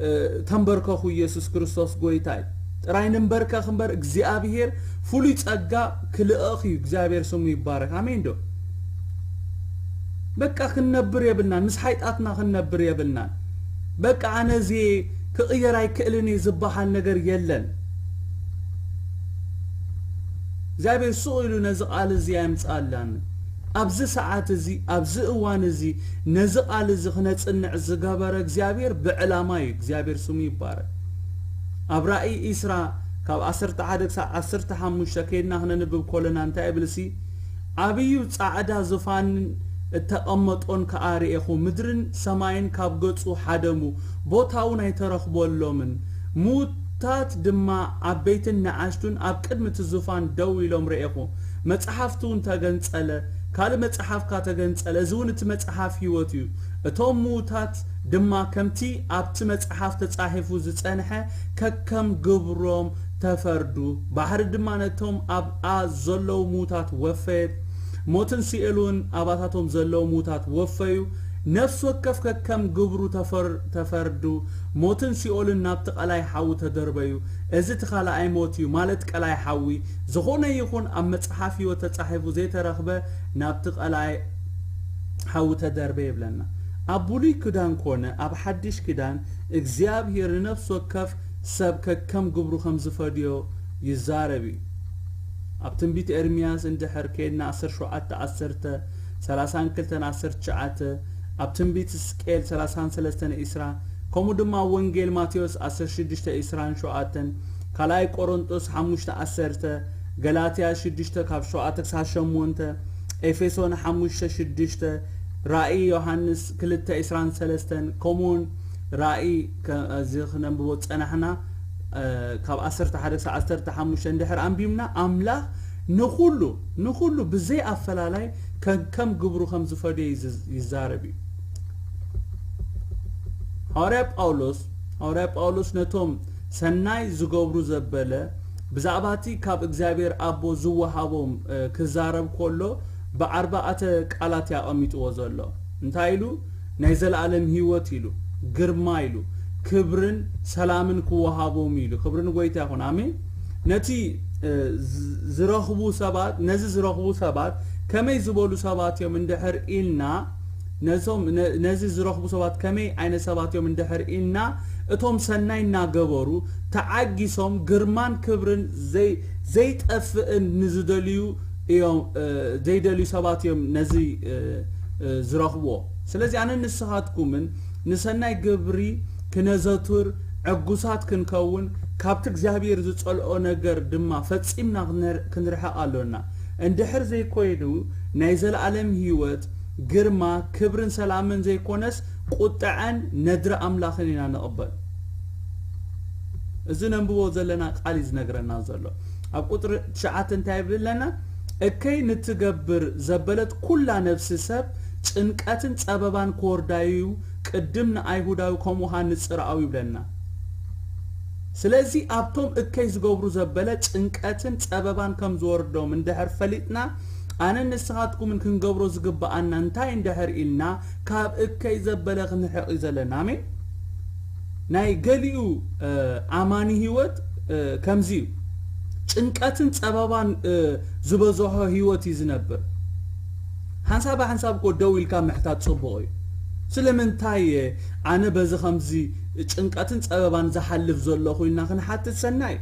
እ፣ ተንበርከኹ። ኢየሱስ ክርስቶስ ጎይታ እዩ። ጥራይ ንንበርከኽ እምበር እግዚኣብሔር ፍሉይ ጸጋ ክልእኽ እዩ። እግዚኣብሔር ስሙ ይባረክ። ኣሜን ዶ? በቃ ክንነብር የብልናን፣ ምስ ሓይጣትና ክንነብር የብልናን። በቃ ኣነ እዚ ክቕየር ኣይክእልን እየ ዝበሃል ነገር የለን። እግዚኣብሔር ስቕ ኢሉ ነዚ ቃል እዚ ኣየምጽኣላን። ኣብዚ ሰዓት እዚ፣ ኣብዚ እዋን እዚ፣ ነዚ ቃል እዚ ክነጽንዕ ዝገበረ እግዚኣብሔር ብዕላማ እዩ። እግዚኣብሔር ስሙ ይባረክ። ኣብ ራእይ ኢስራ ካብ ዓሰርተ ሓደ ክሳብ ዓሰርተ ሓሙሽተ ከይድና ክነንብብ ከለና እንታይ ይብል ሲ? ዓብዩ ጻዕዳ ዙፋን እተቐመጦን ከኣ ርኤኹ። ምድርን ሰማይን ካብ ገጹ ሓደሙ፣ ቦታ እውን ኣይተረኽበሎምን። ምዉታት ድማ ዓበይትን ንኣሽቱን ኣብ ቅድሚ እቲ ዙፋን ደው ኢሎም ርኤኹ። መጽሓፍቲ እውን ተገንጸለ፣ ካልእ መጽሓፍ ከኣ ተገንጸለ፣ እዚ እውን እቲ መጽሓፍ ህይወት እዩ። እቶም ምዉታት ድማ ከምቲ ኣብቲ መጽሓፍ ተጻሒፉ ዝጸንሐ ከከም ግብሮም ተፈርዱ። ባሕሪ ድማ ነቶም ኣብኣ ዘለዉ ምዉታት ወፈየት፣ ሞትን ሲኦልን ኣባታቶም ዘለዉ ምዉታት ወፈዩ። ነፍሲ ወከፍ ከከም ግብሩ ተፈር-፣ ተፈርዱ። ሞትን ሲኦልን ናብቲ ቀላይ ሓዊ ተደርበዩ። እዚ እቲ ካልኣይ ሞት እዩ፣ ማለት ቀላይ ሓዊ። ዝኾነ ይኹን ኣብ መጽሓፍ ህይወት ተጻሒፉ ዘይተረኽበ ናብቲ ቀላይ ሓዊ ተደርበ ይብለና። ኣብ ብሉይ ክዳን ኮነ ኣብ ሓድሽ ክዳን እግዚኣብሔር ንነፍሲ ወከፍ ሰብ ከከም ግብሩ ከም ዝፈድዮ ይዛረብ እዩ። ኣብ ትንቢት ኤርምያስ እንድሕር ከይድና ዓሰርተ ሸውዓተ ዓሰርተ፣ ሰላሳን ክልተን ዓሰርተ ትሽዓተ፣ ኣብ ትንቢት ሕዝቅኤል ሰላሳን ሰለስተን ዒስራ፣ ከምኡ ድማ ኣብ ወንጌል ማቴዎስ ዓሰርተ ሽዱሽተ ዒስራን ሸውዓተን፣ ካልኣይ ቆሮንጦስ ሓሙሽተ ዓሰርተ፣ ገላትያ ሽዱሽተ ካብ ሸውዓተ ክሳብ ሸሞንተ፣ ኤፌሶን ሓሙሽተ ሽዱሽተ፣ ራእይ ዮሃንስ ክልተ ዒስራን ሰለስተን፣ ከምኡውን ራእይ ከ-፣ እዚ ክነንብቦ ዝጸናሕና፣ እ፣ ካብ ዓሰርተ ሓደ ክሳብ ዓሰርተ ሓሙሽተ እንድሕር ኣንቢብና፣ ኣምላኽ ንኹሉ፣ ንኹሉ ብዘይ ኣፈላላይ ከም፣ ከም ግብሩ ከም ዝፈድዮ ይዝ-፣ ይዛረብ እዩ። ሃዋርያ ጳውሎስ፣ ሃዋርያ ጳውሎስ ነቶም ሰናይ ዝገብሩ ዘበለ፣ ብዛዕባ እቲ ካብ እግዚኣብሔር ኣቦ ዝወሃቦም፣ እ፣ ክዛረብ ከሎ፣ ብኣርባዕተ ቃላት እዩ ኣቐሚጥዎ ዘሎ። እንታይ ኢሉ? ናይ ዘለኣለም ህይወት ኢሉ፣ ግርማ ኢሉ፣ ክብርን ሰላምን ክወሃቦም ኢሉ። ክብሪ ንጎይታ ይኹን። ኣሜን። ነቲ፣ እ፣ ዝ-፣ ዝረኽቡ ሰባት፣ ነዚ ዝረኽቡ ሰባት ከመይ ዝበሉ ሰባት እዮም እንድሕር ኢልና፣ ነዞም፣ ነ-፣ ነዚ ዝረኽቡ ሰባት ከመይ ዓይነት ሰባት እዮም እንድሕር ኢልና፣ እቶም ሰናይ እናገበሩ ተዓጊሶም ግርማን ክብርን ዘይ-፣ ዘይጠፍእን ንዝደልዩ እዮም፣ እ፣ ዘይደልዩ ሰባት እዮም ነዚ፣ እ፣ እ፣ ዝረኽብዎ። ስለዚ ኣነ ንስኻትኩምን ንሰናይ ግብሪ ክነዘቱር ዕጉሳት ክንከውን፣ ካብቲ እግዚኣብሔር ዝጸልኦ ነገር ድማ ፈጺምና ክንር-፣ ክንርሕቕ ኣሎና። እንድሕር ዘይኮይኑ ናይ ዘለኣለም ህይወት፣ ግርማ፣ ክብርን ሰላምን ዘይኮነስ ቁጥዐን ነድሪ ኣምላኽን ኢና ንቕበል። እዚ ነንብቦ ዘለና ቃል እዩ ዝነግረና ዘሎ። ኣብ ቁፅሪ ትሽዓተ እንታይ ይብል ኣለና? እከይ ንትገብር ዘበለት ኩላ ነፍሲ ሰብ ጭንቀትን ፀበባን ክወርዳዩ ቅድም ንኣይሁዳዊ ከምኡ ኸዓ ንፅርኣዊ ይብለና። ስለዚ ኣብቶም እከይ ዝገብሩ ዘበለ ጭንቀትን ፀበባን ከም ዝወርዶም እንድሕር ፈሊጥና፣ ኣነን ንስኻትኩምን ክንገብሮ ዝግብኣና እንታይ እንድሕር ኢልና፣ ካብ እከይ ዘበለ ክንርሕቕ እዩ ዘለና። ኣሜን። ናይ ገሊኡ ኣማኒ ህይወት ከምዚ እዩ። ጭንቀትን ፀበባን ዝበዝሖ ህይወት እዩ ዝነብር። ሓንሳብ ሓንሳብ እኮ ደው ኢልካ ምሕታት ፅቡቕ እዩ። ስለምንታይ እየ ኣነ በዚ ከምዚ ጭንቀትን ፀበባን ዝሓልፍ ዘለኹ ኢልና ክንሓትት ሰናይ።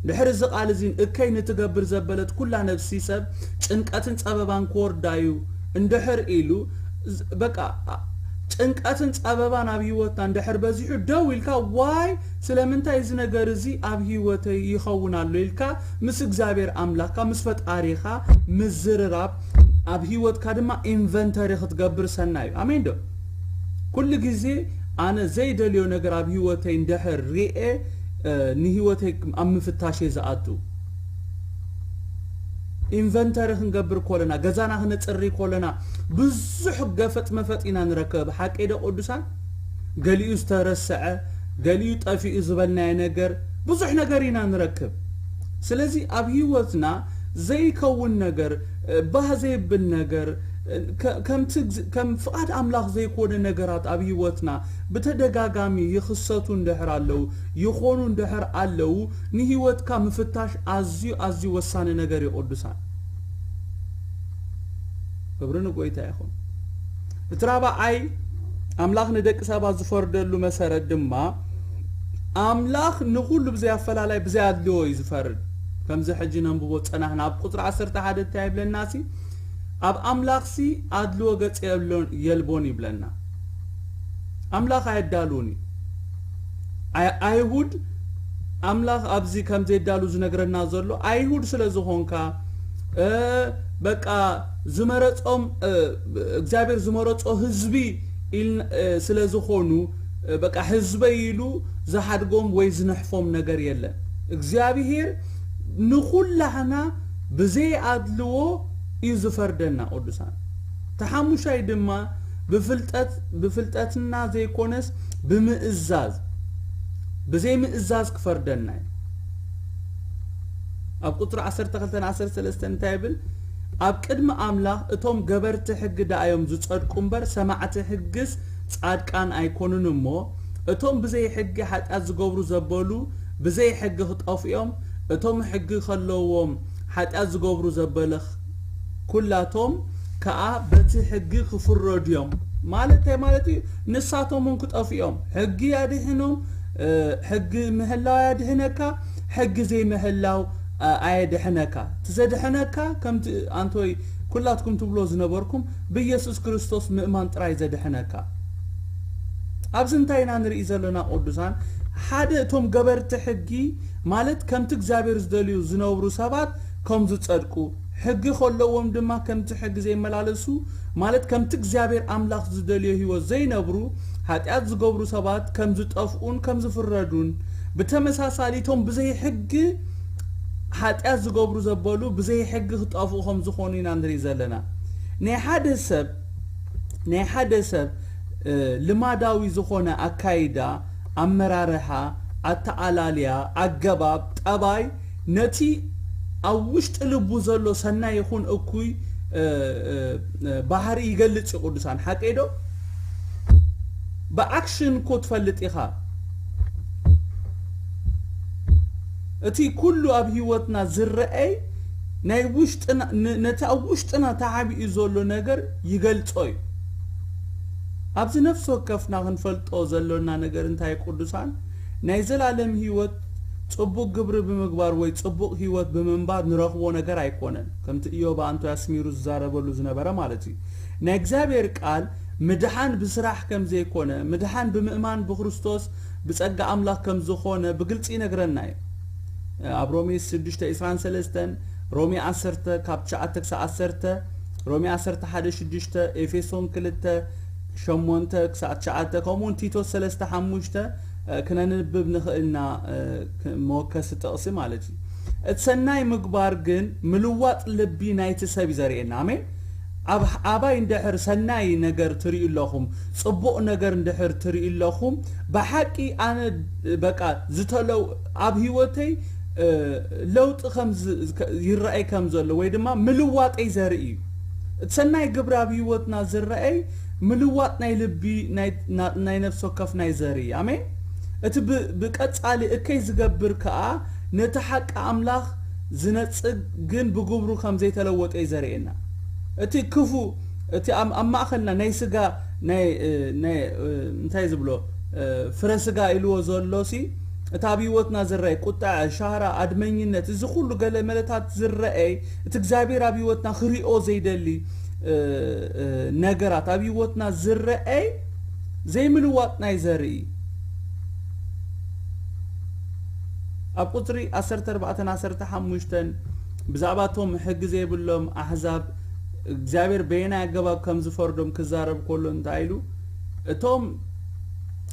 ድሕሪ እዚ ቃል እዚ እከይ ንትገብር ዘበለት ኩላ ነፍሲ ሰብ ጭንቀትን ፀበባን ክወርዳ እዩ እንድሕር ኢሉ፣ በቃ ጭንቀትን ፀበባን ኣብ ህይወትና እንድሕር በዚሑ ደው ኢልካ፣ ዋይ ስለምንታይ እዚ ነገር እዚ ኣብ ህይወተይ ይኸውን ኣሎ ኢልካ ምስ እግዚኣብሔር ኣምላኽካ ምስ ፈጣሪኻ ምዝርራብ፣ ኣብ ህይወትካ ድማ ኢንቨንተሪ ክትገብር ሰናይ እዩ። ኣሜን ዶ? ኩሉ ግዜ ኣነ ዘይደልዮ ነገር ኣብ ህይወተይ እንድሕር ሪኤ ንህይወተይ ኣብ ምፍታሽ እየ ዝኣቱ። ኢንቨንተሪ ክንገብር ኮለና፣ ገዛና ክነፅሪ ኮለና ብዙሕ ገፈጥ መፈጥ ኢና ንረከብ። ሓቀይ ዶ ቅዱሳን? ገሊኡ ዝተረስዐ፣ ገሊኡ ጠፊኡ ዝበልናዮ ነገር፣ ብዙሕ ነገር ኢና ንረክብ። ስለዚ ኣብ ህይወትና ዘይከውን ነገር፣ ባህ ዘይብል ነገር፣ ከምቲ ከም ፍቓድ ኣምላኽ ዘይኮነ ነገራት ኣብ ህይወትና ብተደጋጋሚ ይኽሰቱ እንድሕር ኣለዉ፣ ይኾኑ እንድሕር ኣለዉ፣ ንህይወትካ ምፍታሽ ኣዝዩ ኣዝዩ ወሳኒ ነገር እዩ ቅዱሳን። ክብሪ ንጎይታ ይኹን። እቲ ራብዓይ ኣምላኽ ንደቂ ሰባት ዝፈርደሉ መሰረት ድማ ኣምላኽ ንኹሉ ብዘይ ኣፈላላይ ብዘይ ኣድልዎ እዩ ዝፈርድ። ከምዚ ሕጂ ነንብቦ ጸናሕና ኣብ ቁጽሪ ዓሰርተ ሓደ እንታይ ይብለና ሲ? ኣብ ኣምላኽሲ ኣድልዎ ገጽ የብሎን የልቦን ይብለና። ኣምላኽ ኣየዳልውን እዩ። ኣይ- ኣይሁድ ኣምላኽ ኣብዚ ከም ዘየዳሉ ዝነግረና ዘሎ ኣይሁድ ስለ ዝኾንካ እ፣ በቃ ዝመረጾም እ፣ እግዚኣብሔር ዝመረጾ ህዝቢ ኢል- እ፣ ስለ ዝኾኑ እ፣ በቃ ህዝበይ ኢሉ ዝሓድጎም ወይ ዝነሕፎም ነገር የለን። እግዚኣብሔር ንኹላህና ብዘይ ኣድልዎ እዩ ዝፈርደና ቅዱሳን። ተሓሙሻይ ድማ ብፍልጠት ብፍልጠትና ዘይኮነስ ብምእዛዝ ብዘይ ምእዛዝ ክፈርደና እዩ። ኣብ ቁፅሪ ዓሰርተ ክልተ ዓሰርተ ሰለስተ እንታይ ይብል? ኣብ ቅድሚ ኣምላኽ እቶም ገበርቲ ሕጊ ደኣ እዮም ዝጸድቁ እምበር ሰማዕቲ ሕግስ ጻድቃን ኣይኮኑን እሞ እቶም ብዘይ ሕጊ ሓጢኣት ዝገብሩ ዘበሉ ብዘይ ሕጊ ክጠፍኡ እዮም። እቶም ሕጊ ከለዎም ሓጢኣት ዝገብሩ ዘበለ ኩላቶም ከኣ በቲ ሕጊ ክፍረዱ እዮም። ማለት እንታይ ማለት እዩ? ንሳቶም እውን ክጠፍኡ እዮም። ሕጊ ኣድሒኖም፣ ሕጊ ምህላው ኣየድሕነካ፣ ሕጊ ዘይምህላው ኣየድሕነካ። እቲ ዘድሕነካ ከምቲ ኣንቶይ ኩላትኩም ትብሎ ዝነበርኩም ብኢየሱስ ክርስቶስ ምእማን ጥራይ ዘድሕነካ። ኣብዚ እንታይ ኢና ንርኢ ዘለና ቅዱሳን? ሓደ እቶም ገበርቲ ሕጊ ማለት ከምቲ እግዚኣብሔር ዝደልዩ ዝነብሩ ሰባት ከም ዝጸድቁ፣ ሕጊ ከለዎም ድማ ከምቲ ሕጊ ዘይመላለሱ ማለት ከምቲ እግዚኣብሔር ኣምላኽ ዝደልዮ ህይወት ዘይነብሩ፣ ሓጢኣት ዝገብሩ ሰባት ከም ዝጠፍኡን ከም ዝፍረዱን፣ ብተመሳሳሊ እቶም ብዘይ ሕጊ ሓጢኣት ዝገብሩ ዘበሉ ብዘይ ሕጊ ክጠፍኡ ከም ዝኾኑ ኢና ንርኢ ዘለና። ናይ ሓደ ሰብ ናይ ሓደ ሰብ ልማዳዊ ዝኾነ ኣካይዳ፣ ኣመራርሓ፣ ኣተኣላልያ፣ ኣገባብ፣ ጠባይ ነቲ ኣብ ውሽጢ ልቡ ዘሎ ሰናይ ይኹን እኩይ ባህሪ ይገልጽ እዩ። ቅዱሳን ሓቀይ ዶ? ብኣክሽን እኮ ትፈልጥ ኢኻ። እቲ ኩሉ ኣብ ህይወትና ዝረኣይ ናይ ውሽጥና ነቲ ኣብ ውሽጥና ተዓቢኡ ዘሎ ነገር ይገልጾ እዩ። ኣብዚ ነፍሲ ወከፍና ክንፈልጦ ዘሎና ነገር እንታይ ቅዱሳን? ናይ ዘላለም ህይወት ጽቡቕ ግብሪ ብምግባር ወይ ጽቡቕ ህይወት ብምንባር ንረኽቦ ነገር ኣይኮነን። ከምቲ ኢዮብ ኣንቶ ኣስሚሩ ዝዛረበሉ ዝነበረ ማለት እዩ። ናይ እግዚኣብሔር ቃል ምድሓን ብስራሕ ከም ዘይኮነ፣ ምድሓን ብምእማን ብክርስቶስ ብጸጋ ኣምላኽ ከም ዝኾነ ብግልጺ ይነግረና እዩ። ኣብ ሮሜ ሽዱሽተ ዕስራን ሰለስተን፣ ሮሜ ዓሰርተ ካብ ትሽዓተ ክሳብ ዓሰርተ፣ ሮሜ ዓሰርተ ሓደ ሽዱሽተ፣ ኤፌሶን ክልተ ሸሞንተ ክሳብ ትሽዓተ፣ ከምኡ እውን ቲቶስ ሰለስተ ሓሙሽተ ክነንብብ ንኽእል ኢና። መወከሲ ጥቕሲ ማለት እዩ። እቲ ሰናይ ምግባር ግን ምልዋጥ ልቢ ናይቲ ሰብ እዩ ዘርእየና። ኣሜን። ኣብ ኣባይ እንድሕር ሰናይ ነገር ትርእዩ ኣለኹም፣ ጽቡቕ ነገር እንድሕር ትርእዩ ኣለኹም፣ ብሓቂ ኣነ በቃ ዝተለው ኣብ ህይወተይ ለውጢ ከም ይረኣይ ከም ዘሎ ወይ ድማ ምልዋጠይ ዘርኢ እዩ። እቲ ሰናይ ግብሪ ኣብ ህይወትና ዝረኣይ ምልዋጥ ናይ ልቢ ናይ ነፍሲ ወከፍ ናይ ዘርኢ። ኣሜን። እቲ ብቀጻሊ እከይ ዝገብር ከኣ ነቲ ሓቂ ኣምላኽ ዝነጽግ ግን ብግብሩ ከም ዘይተለወጠ እዩ ዘርእየና። እቲ ክፉ እቲ ኣብ ማእኸልና ናይ ስጋ እንታይ ዝብሎ ፍረ ስጋ ኢልዎ ዘሎ ሲ እቲ ኣብ ህይወትና ዝረአይ ቁጣዐ፣ ሻህራ፣ ኣድመኝነት፣ እዚ ኩሉ ገለ መለታት ዝረአይ እቲ እግዚኣብሔር ኣብ ህይወትና ክሪኦ ዘይደሊ ነገራት ኣብ ህይወትና ዝረአይ ዘይምልዋጥ ናይ ዘርኢ ኣብ ቁፅሪ ዓሰርተ ኣርባዕተን ዓሰርተ ሓሙሽተን ብዛዕባ እቶም ሕጊ ዘይብሎም ኣሕዛብ እግዚኣብሔር በየናይ ኣገባብ ከም ዝፈርዶም ክዛረብ ከሎ እንታይ ኢሉ? እቶም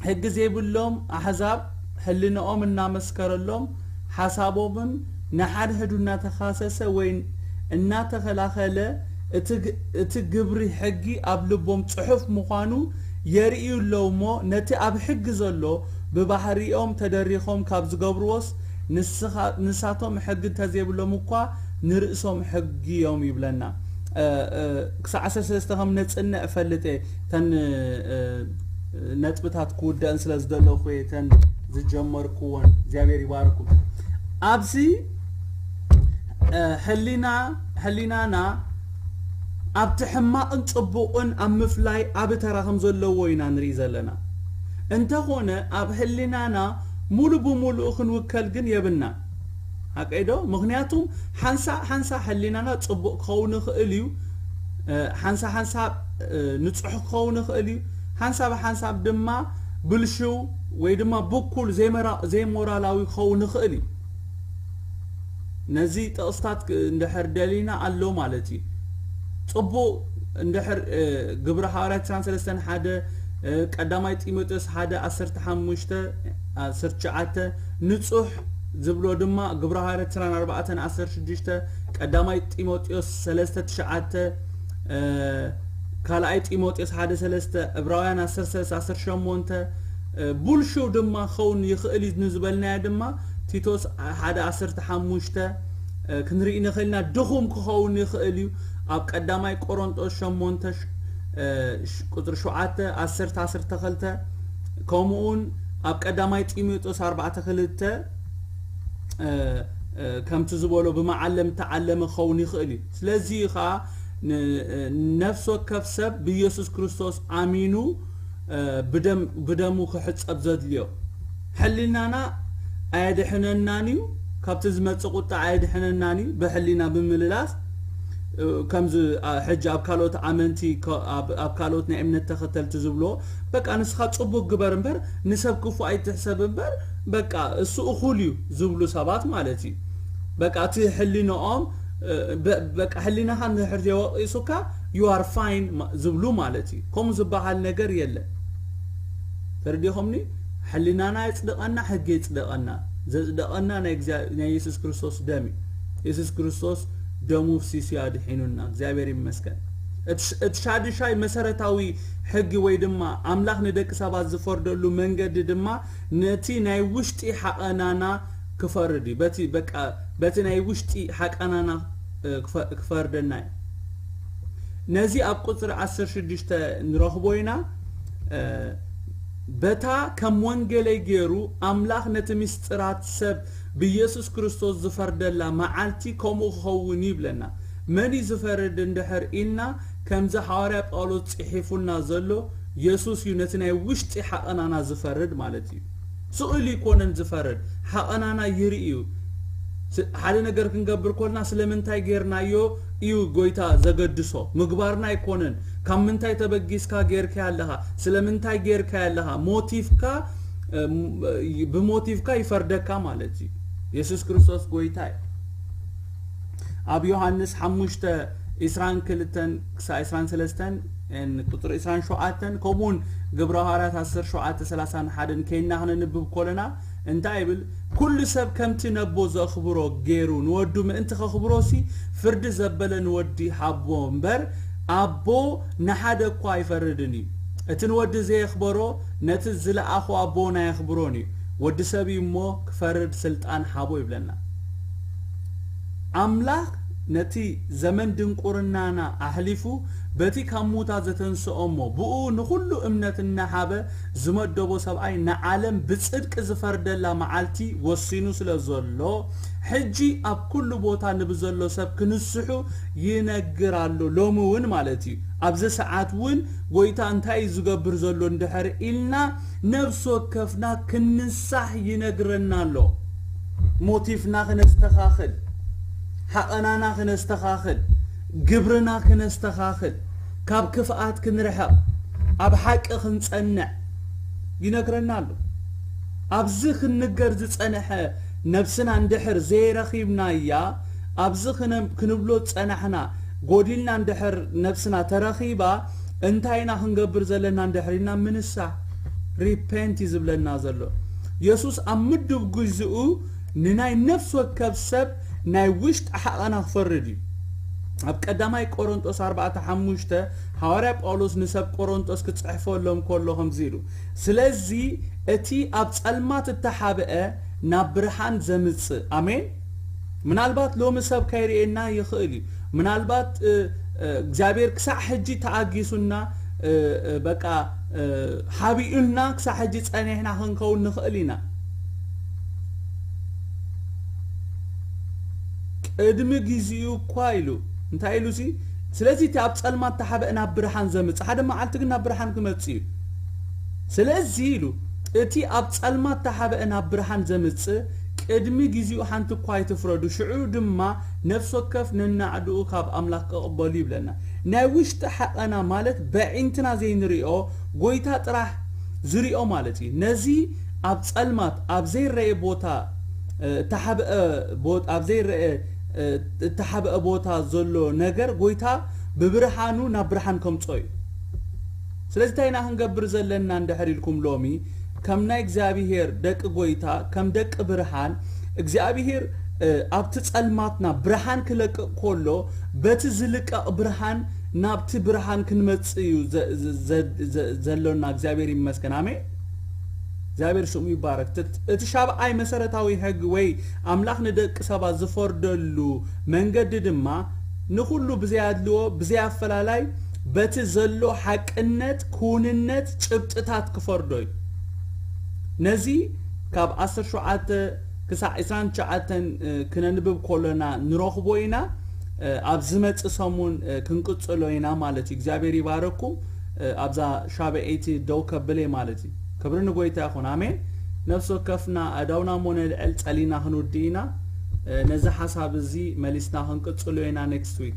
ሕጊ ዘይብሎም ኣሕዛብ ሕልናኦም እናመስከረሎም ሓሳቦምን ንሓድሕዱ እናተኻሰሰ ወይ እናተኸላኸለ እቲ ግብሪ ሕጊ ኣብ ልቦም ጽሑፍ ምዃኑ የርእዩ ኣለዉ እሞ ነቲ ኣብ ሕጊ ዘሎ ብባህሪኦም ተደሪኾም ካብ ዝገብርዎስ ንሳቶም ሕጊ እንተዘይብሎም እኳ ንርእሶም ሕጊ እዮም ይብለና። ክሳዕ ዓሰርተ ሰለስተ ከም ነጽንዕ እፈልጥ እየ። እተን ነጥብታት ክውደአን ስለ ዝደለኹ እየ እተን ዝጀመርኩዎን። እግዚኣብሔር ይባርኩም። ኣብዚ ሕሊና ሕሊናና ኣብቲ ሕማቕን ጽቡቕን ኣብ ምፍላይ ዓቢ ተራ ከም ዘለዎ ኢና ንርኢ ዘለና። እንተኾነ ኣብ ሕሊናና ሙሉ ብሙሉኡ ክንውከል ግን የብና። ሓቀይ ዶ? ምኽንያቱም ሓንሳእ ሓንሳእ ሕሊናና ጽቡቕ ክኸውን ይኽእል እዩ፣ ሓንሳእ ሓንሳብ ንጹሕ ክኸውን ይኽእል እዩ፣ ሓንሳብ ሓንሳብ ድማ ብልሽው ወይ ድማ ብኩል ዘይሞራላዊ ክኸውን ይኽእል እዩ። ነዚ ጥቕስታት እንድሕር ደሊና ኣሎ ማለት እዩ። ጽቡቕ እንድሕር ግብሪ ሃዋርያት ዕስራን ሰለስተን ሓደ፣ ቀዳማይ ጢሞቴዎስ ሓደ ዓሰርተ ሓሙሽተ ዓሰርተ ትሽዓተ፣ ንጹሕ ዝብሎ ድማ ግብሪ ሃዋርያት ዕስራን ኣርባዕተን ዓሰርተ ሽዱሽተ፣ ቀዳማይ ጢሞቴዎስ ሰለስተ ትሽዓተ፣ ካልኣይ ጢሞቴዎስ ሓደ ሰለስተ፣ ዕብራውያን ዓሰርተ ሰለስተ ዓሰርተ ሸሞንተ፣ ቡልሽው ድማ ክኸውን ይኽእል እዩ ንዝበልናዮ ድማ ቲቶስ ሓደ ዓሰርተ ሓሙሽተ ክንርኢ ንኽእልና ድኹም ክኸውን ይኽእል እዩ። ኣብ ቀዳማይ ቆሮንጦስ ሸሞንተ ቁፅሪ ሸውዓተ፣ ዓሰርተ ዓሰርተ ክልተ፣ ከምኡውን ኣብ ቀዳማይ ጢሞቴዎስ ኣርባዕተ ክልተ ከምቲ ዝበሎ ብመዓለም ተዓለመ ክኸውን ይኽእል እዩ። ስለዚ ከዓ ነፍሲ ወከፍ ሰብ ብኢየሱስ ክርስቶስ ኣሚኑ ብደሙ ክሕጸብ ዘድልዮ። ሕልናና ኣየድሕነናን እዩ፣ ካብቲ ዝመጽእ ቁጣ ኣየድሕነናን እዩ። ብሕሊና ብምልላስ ከምዚ ሕጂ ኣብ ካልኦት ኣመንቲ ኣብ ካልኦት ናይ እምነት ተኸተልቲ ዝብሎ በቃ ንስኻ ጽቡቅ ግበር እምበር ንሰብ ክፉ ኣይትሕሰብ እምበር በቃ እሱ እኹል እዩ ዝብሉ ሰባት ማለት እዩ። በቃ እቲ ሕሊናኦም በቃ ሕሊናኻ እንድሕር ዘይወቂሱካ you are fine ዝብሉ ማለት እዩ። ከምኡ ዝበሃል ነገር የለን። ተረዲኹምኒ? ሕሊናና የጽድቐና፣ ሕጊ የጽድቐና። ዘጽደቐና ናይ የሱስ ክርስቶስ ደም እዩ። የሱስ ክርስቶስ ደሙ ፍሲሱ ኣድሒኑና። እግዚኣብሔር ይመስገን። እቲ ሻድሻይ መሰረታዊ ሕጊ ወይ ድማ ኣምላኽ ንደቂ ሰባት ዝፈርደሉ መንገዲ ድማ ነቲ ናይ ውሽጢ ሓቐናና ክፈርድ እዩ። በቲ በቃ በቲ ናይ ውሽጢ ሓቀናና ክፈርደና እዩ። ነዚ ኣብ ቁፅሪ ዓሰርተ ሽዱሽተ ንረኽቦ ኢና። በታ ከም ወንጌለይ ገይሩ ኣምላኽ ነቲ ምስጢራት ሰብ ብኢየሱስ ክርስቶስ ዝፈርደላ መዓልቲ ከምኡ ክኸውን እዩ ይብለና። መን እዩ ዝፈርድ እንድሕር ኢልና ከምዚ ሓዋርያ ጳውሎስ ጽሒፉልና ዘሎ የሱስ እዩ ነቲ ናይ ውሽጢ ሓቐናና ዝፈርድ ማለት እዩ። ስእሉ ይኮነን ዝፈርድ ሓቐናና ይርኢ እዩ። ሓደ ነገር ክንገብር ኮልና ስለምንታይ ጌርናዮ እዩ ጎይታ ዘገድሶ። ምግባርና ኣይኮነን። ካብ ምንታይ ተበጊስካ ጌርካዮ ኣለኻ፣ ስለምንታይ ጌርካዮ ኣለኻ፣ ሞቲቭካ ብሞቲቭካ ይፈርደካ ማለት እዩ። የሱስ ክርስቶስ ጎይታ እዩ። ኣብ ዮሃንስ ሓሙሽተ ዕስራን ክልተን ክሳብ ዕስራን ሰለስተን ቁፅሪ ዕስራን ሸውዓተን ከምኡውን ግብረ ሃዋርያት ዓሰርተ ሸውዓተ ሰላሳን ሓደን ከይና ክነንብብ ኮለና እንታይ ይብል? ኩሉ ሰብ ከምቲ ነቦ ዘኽብሮ ገይሩ ንወዱ ምእንቲ ከኽብሮሲ፣ ፍርዲ ዘበለ ንወዲ ሃቦ እምበር፣ ኣቦ ንሓደ እኳ ኣይፈርድን እዩ። እቲ ንወዲ ዘየኽበሮ፣ ነቲ ዝለኣኾ ኣቦውን ኣየኽብሮን እዩ። ወዲ ሰብ እዩ እሞ ክፈርድ ስልጣን ሃቦ ይብለና። ኣምላኽ ነቲ ዘመን ድንቁርናና ኣሕሊፉ በቲ ካብ ሙታ ዘተንስኦ እሞ ብኡ ንኹሉ እምነት እናሃበ ዝመደቦ ሰብኣይ ንዓለም ብጽድቂ ዝፈርደላ መዓልቲ ወሲኑ ስለ ዘሎ፣ ሕጂ ኣብ ኩሉ ቦታ ንብዘሎ ሰብ ክንስሑ ይነግር ኣሎ። ሎሚ እውን ማለት እዩ። ኣብዚ ሰዓት እውን ጎይታ እንታይ እዩ ዝገብር ዘሎ እንድሕር ኢልና ነፍሲ ወከፍና ክንንሳሕ ይነግረና ኣሎ። ሞቲፍና ክነስተኻኽል፣ ሓቐናና ክነስተኻኽል፣ ግብርና ክነስተኻኽል፣ ካብ ክፍኣት ክንርሕቕ፣ ኣብ ሓቂ ክንጸንዕ ይነግረና ኣሎ። ኣብዚ ክንገር ዝጸንሐ ነብስና እንድሕር ዘይረኺብናያ፣ ኣብዚ ክነ-፣ ክንብሎ ዝጸናሕና ጎዲልና እንድሕር ነብስና ተረኺባ፣ እንታይ ኢና ክንገብር ዘለና እንድሕር ኢልና ምንሳሕ፣ ሪፔንት እዩ ዝብለና ዘሎ። የሱስ ኣብ ምድብ ግዜኡ ንናይ ነፍሲ ወከፍ ሰብ ናይ ውሽጢ ሓቐና ክፈርድ እዩ። ኣብ ቀዳማይ ቆሮንጦስ ኣርባዕተ ሓሙሽተ ሃዋርያ ጳውሎስ ንሰብ ቆሮንጦስ ክጽሕፈሎም ከሎ ከምዚ ኢሉ፣ ስለዚ እቲ ኣብ ጸልማት እተሓብአ ናብ ብርሃን ዘምጽእ። ኣሜን። ምናልባት ሎሚ ሰብ ከይርእየና ይኽእል እዩ። ምናልባት፣ እ፣ እ፣ እግዚኣብሔር ክሳዕ ሕጂ ተኣጊሱና፣ እ፣ እ፣ በቃ፣ እ፣ ሓቢኡልና ክሳዕ ሕጂ ጸኒሕና ክንከውን ንኽእል ኢና። ቅድሚ ግዜኡ እኳ ኢሉ፣ እንታይ ኢሉ ሲ? ስለዚ እቲ ኣብ ጸልማት ተሓበአ ናብ ብርሃን ዘምጽእ፣ ሓደ መዓልቲ ግን ናብ ብርሃን ክመጽእ እዩ። ስለዚ ኢሉ፣ እቲ ኣብ ጸልማት ተሓበአ ናብ ብርሃን ዘምጽእ፣ ቅድሚ ግዜኡ ሓንቲ እኳ ኣይትፍረዱ፣ ሽዑ ድማ ነፍሲ ወከፍ ነናዕድኡ ካብ ኣምላኽ ክቕበሉ ይብለና። ናይ ውሽጢ ሓቐና ማለት በዒንትና ዘይንሪኦ፣ ጎይታ ጥራሕ ዝሪኦ ማለት እዩ። ነዚ ኣብ ጸልማት፣ ኣብ ዘይረአ ቦታ፣ እ፣ እተሓብአ ቦ-፣ ኣብ ዘይረአ፣ እ፣ እተሓብአ ቦታ ዘሎ ነገር ጎይታ ብብርሃኑ ናብ ብርሃን ከምጾ እዩ። ስለዚ እንታይ ኢና ክንገብር ዘለና እንድሕር ኢልኩም ሎሚ፣ ከም ናይ እግዚኣብሔር ደቂ ጎይታ፣ ከም ደቂ ብርሃን፣ እግዚኣብሔር፣ እ፣ ኣብቲ ጸልማትና ብርሃን ክለቅቕ ከሎ፣ በቲ ዝልቀቕ ብርሃን ናብቲ ብርሃን ክንመጽእ እዩ ዘ-፣ ዘ-፣ ዘ-፣ ዘ-፣ ዘሎና። እግዚኣብሔር ይመስገን። ኣሜን። እግዚኣብሔር ስሙ ይባረክ። እቲ፣ እቲ ሻብዓይ መሰረታዊ ሕጊ ወይ ኣምላኽ ንደቂ ሰባት ዝፈርደሉ መንገዲ ድማ ንኹሉ ብዘይ ኣድልዎ፣ ብዘይ ኣፈላላይ፣ በቲ ዘሎ ሓቅነት፣ ክውንነት፣ ጭብጥታት ክፈርዶ እዩ። ነዚ ካብ ዓሰርተ ሸውዓተ ክሳዕ ዕስራን ትሽዓተን፣ እ፣ ክነንብብ ከሎና ንረኽቦ ኢና። እ፣ ኣብ ዝመጽእ ሰሙን፣ እ፣ ክንቅጽሎ ኢና ማለት እዩ። እግዚኣብሔር ይባረኩም። እ፣ ኣብዛ ሻብዐይቲ ደው ከብል እየ ማለት እዩ። ክብሪ ንጎይታ ይኹን። ኣሜን። ነፍሲ ወከፍና ኣእዳውና እሞ ነልዕል፣ ጸሊና ክንውድእ ኢና። እ፣ ነዚ ሓሳብ እዚ መሊስና ክንቅጽሎ ኢና ኔክስት ዊክ።